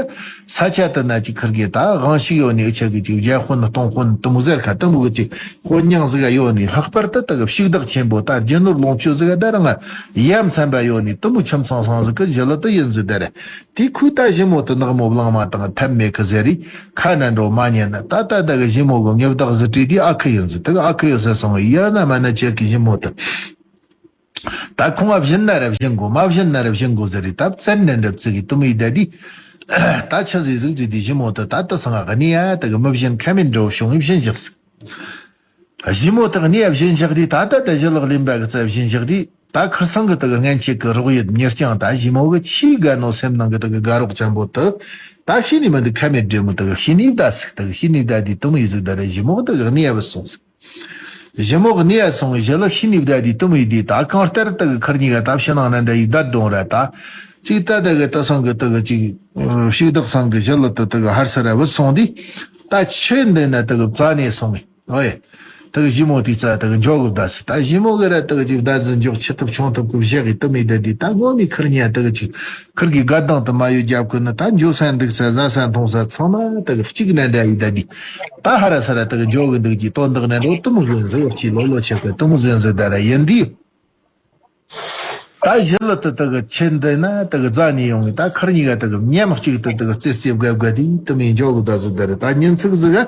ས་ཆ་དེ་ན་ཅིག་ཁིར་གི་ད་དབང་ཤུགས་ཡོད་ནི་ཨུ་ཆ་གི་ཅིག་བརྒྱ་དཔོན་སྟོང་དཔོན་དུ་མོ་ཟེར་ཁ་དུ་མོ་གི་ཅིག་དཔོན་ཉང་ཟིག་ག་ཡོད་ནི། ལྷག་པར་དུ་དུ་གི་ཕྱུག་བདག་ཆེན་པོ་ད་རྒྱུ་ནོར་ལོངས་སྤྱོད་ཟིག་ག་ད་རང་ཡ་མཚན་པ་ཡོད་ནི་དུ་མོ་ཁྱིམ་ཚང་ཚང་ཟིག་གི་ཞི་ལུ་དུ་ཡིན་ཟིག་ད་ར། དེ་ཁུ་ད་ཞི་མོ་དུ་ནག་མོ་བླང་མ་དང་ཐབས་མེད་གི་ཟེར་རི་ཁ་ན་འགྲོ་མ་ཉན་ན། ད་ད་ད་གི་ཞི་མོ་གི་མྱི་བདག་ཟིག་བྲིས་དེ་ཨ་ཁུ་ཡིན་ཟིག་དུ་གི་ཨ་ཁུ་ཡོད་ས་སོང་ཡ་ན་མ་ན་ཆེ་གི་ཞི་མོ་དུ། ད་ཁོང་ང་བཞིན་ན་ར་བཞིན་གོ་མ་བཞིན་ན་ར་བཞིན་གོ་ཟེར་རེ་ད་བཙན་འདྲ་འདྲ་བཙི་གི་དུ་མོ་ཡི་ད་དི། ད་ཆ་ཟིག་ཟིག་ཟིག་དི་ཞི་མོ་དུ་ད་ད་སང་ང་གནས་ཡ་ད་གི་མི་བཞིན་ཁ་མིན་འགྲོ་བྱུང་ཡི་བཞིན་བཞག་ཟིག་ཞི་མོ་དུ་གནས་ཡ་བཞིན་བཞག་དི་ད་ད་ད་ཞི་ལུ་གླིང་པ་གི་རྩ་བཞིན་བཞག་དི་ད་ཁིར་སང་གི་ད་གི་སྔན་ཆད་གི་རོགས་ཡོད་མྱི་རྐྱང་ད་ཞི་མོ་གི་ཆི་དགའ་ནོ་སེམས་ནང་གི་ད་གི་དགའ་རོགས་ཅན་པོ་དུ་ད་ཤི་ནི་མི་འདུག་ཁ་མེད་འདྲེ་མོ་ད་གི་ཤི་ནི་ད་ཟིག་ད་གི་ཤི་ནི་ད་དི་དུ་མོ་ཡི་ཟིག་ད་ར་ཞི་མོ་གི་ད་གི་གནས་ཡ་བུད་སོང་ཟིག་ཞི་མོ་གི་གནས་ཡ་སོང་བའི་ཞི་ལུ་ཤི་ནི་བདའ་དེ་དུ་མོ་ཡི་དེ་ད་གང་ལྟར་དུ་གི་ཁིར་གཉིས་ཀ་ད་ཕྱི་ནང་ན་འདྲ་ཡི་བདའ་འགྲོ་ར་ད། ཅིག་ད་དུ་གི་ད་སང་གི་དུ་གི་ཅིག་ཕྱུག་བདག་སང་གི་ཞི་ལུ་དུ་དུ་གི་ཧར་སར་ར་བུད་སོང་དེ། ད་ཆུ་འདི་ན་དུ་གི་བཙའ་ནས་སོང་ངས། ཨོ་ཡེ། དུ་གི་ཞི་མོ་དེ་རྩ་དུ་གི་འཇོག་གི་བདའ་སི་ད་ཞི་མོ་གི་ར་དུ་གི་ཅིག་བདའ་འཛིན་འཇོག་ཆུ་ཐུབ་ཆུང་ཐུབ་གི་བཞག་གི་དུ་མོ་ཡི་ད་དེ་ད་ངོ་མི་ཁིར་གཉིས་དུ་གི་ཅིག་ཁིར་གི་དགའ་སྡང་དུ་མ་ཡོད་རྒྱབ་གི་ནི་ད་འཇོ་ས་འདུག་ས་ཟ་ས་འཐུང་ས་ཚང་མ་དུ་གི་གཅིག་ན་འདྲ་ཡི་ད་དེ། ད་ཧ་ར་ས་ར་དུ་གི་འཇོག་གི་འདུག་གི་དོན་དག་ན་འགྲོ་དུ་མོ་ཟིན་ཟི་འོ་ཅི་ལོ་ལོ་ཆེ་གི་དུ་མོ་ཟིན་ཟི་ད་ར་ཡིན་དུས། ད་ཞི་ལུ་དུ་དུ་གི་ཆེ་འདི་ན་དུ་གི་རྫ་ནས་ཡོང་གི་ད་ཁར་གཉིས་ཀ་དུ་གི་མཉམ་གཅིག་ཏུ་དུ་གི་རྩེ་རྩེ་བགད་བགད་དེ་དུ་མོ་འཇོག་གི་ད་ཟི་ད་ར་ད་ཉིན་ཚིག་ཟི་ག་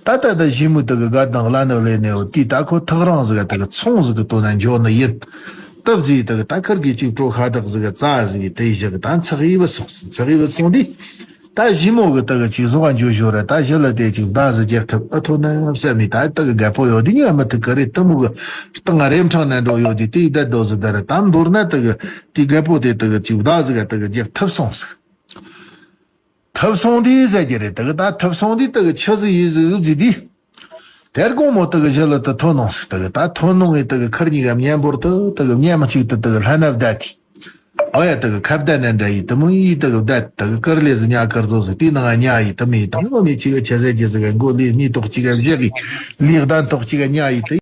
ད་ད་ད་ཞི་མོ་དུ་གི་དགའ་དང་ལ་ནི་ལེ་ནི་འོ་དེ་ད་ཁོ་ཐག་རང་ཟི་ག་དུ་གི་ཚོང་ཟི་གི་དོ་ན་འཇོག་ནི་ཡིན། སྟབས་ཟི་དུ་གི་ད་ཁར་གི་ཅིག་གྲོ་ཁ་དག་ཟི་གི་རྩ་ཟི་གི་དེ་ཞི་གི་ད་འཚག་ཡི་བུད་སོང་ཟི་འཚག་ཡི་བུད་སོང་དེ། ད་ཞི་མོ་གི་དུ་གི་ཅིག་བཟོ་བ་འཇུ་ཞོར་ར་ད་ཞི་ལུ་དེ་ཅིག་བདའ་ཟི་རྒྱག་ཐུབ་ཨ་ཐོ་ན་བསམ་མི་ད་དུ་གི་རྒད་པོ་ཡོད་དེ་ཉི་མ་ཐུག་གི་རེད། དུ་མོ་གི་སྟེང་ང་རེམ་ཕྲང་ན་འགྲོ་ཡོད་དེ་དེ་ཡི་ད་དོ་ཟི་ད་ར་ད་མདོར་ན་དུ་གི་དེ་རྒད་པོ་དེ་དུ་གི་ཅིག་བདའ་ཟི་ག་དུ་གི་རྒྱག་ཐུབ་སོང་ཟིག་ཐུབ་སོང་དེ་ཟེར་གི་རེད། དུ་གི་ད་ཐུབ་སོང་དེ་དུ་གི་ཆི་ཟི་ཡི་ཟི་འུབ་ཟི་དེ། དེར་དགོང་མོ་དུ་གི་ཞི་ལུ་དུ་ཐོན་ནོང་ཟིག་དུ་གི་ད་ཐོན་ནོང་ངས་དུ་གི་ཁར་གཉིས་ཀ་མཉམ་པོར་དུ་དུ་གི་མཉམ་གཅིག་ཏུ་དུ་གི་ལྷན་ན་བདའ་དེ། ཨོ་ཡ་དུ་གི་ཁ་བརྡ་ནན་འདྲ་ཡི་དུ་མོ་ཡི་དུ་གི་བརྡ་དུ་གི་ཀིར་ལེ་ཟི་ཉ་ཀིར་ཟོ་ཟི་དེ་ནང་ང་ཉ་ཡི་དུ་མོ་ཡི་དུ་མོ་མི་ཆི་གི་ཆི་ཟེར་གི་ཟི་གི་མགོ་ལི་གཉིས་ཐོག་གཅིག་ག་བཞག་གི་ལི་གདན་ཐོག་གཅིག་ག་ཉ་ཡི་དུ།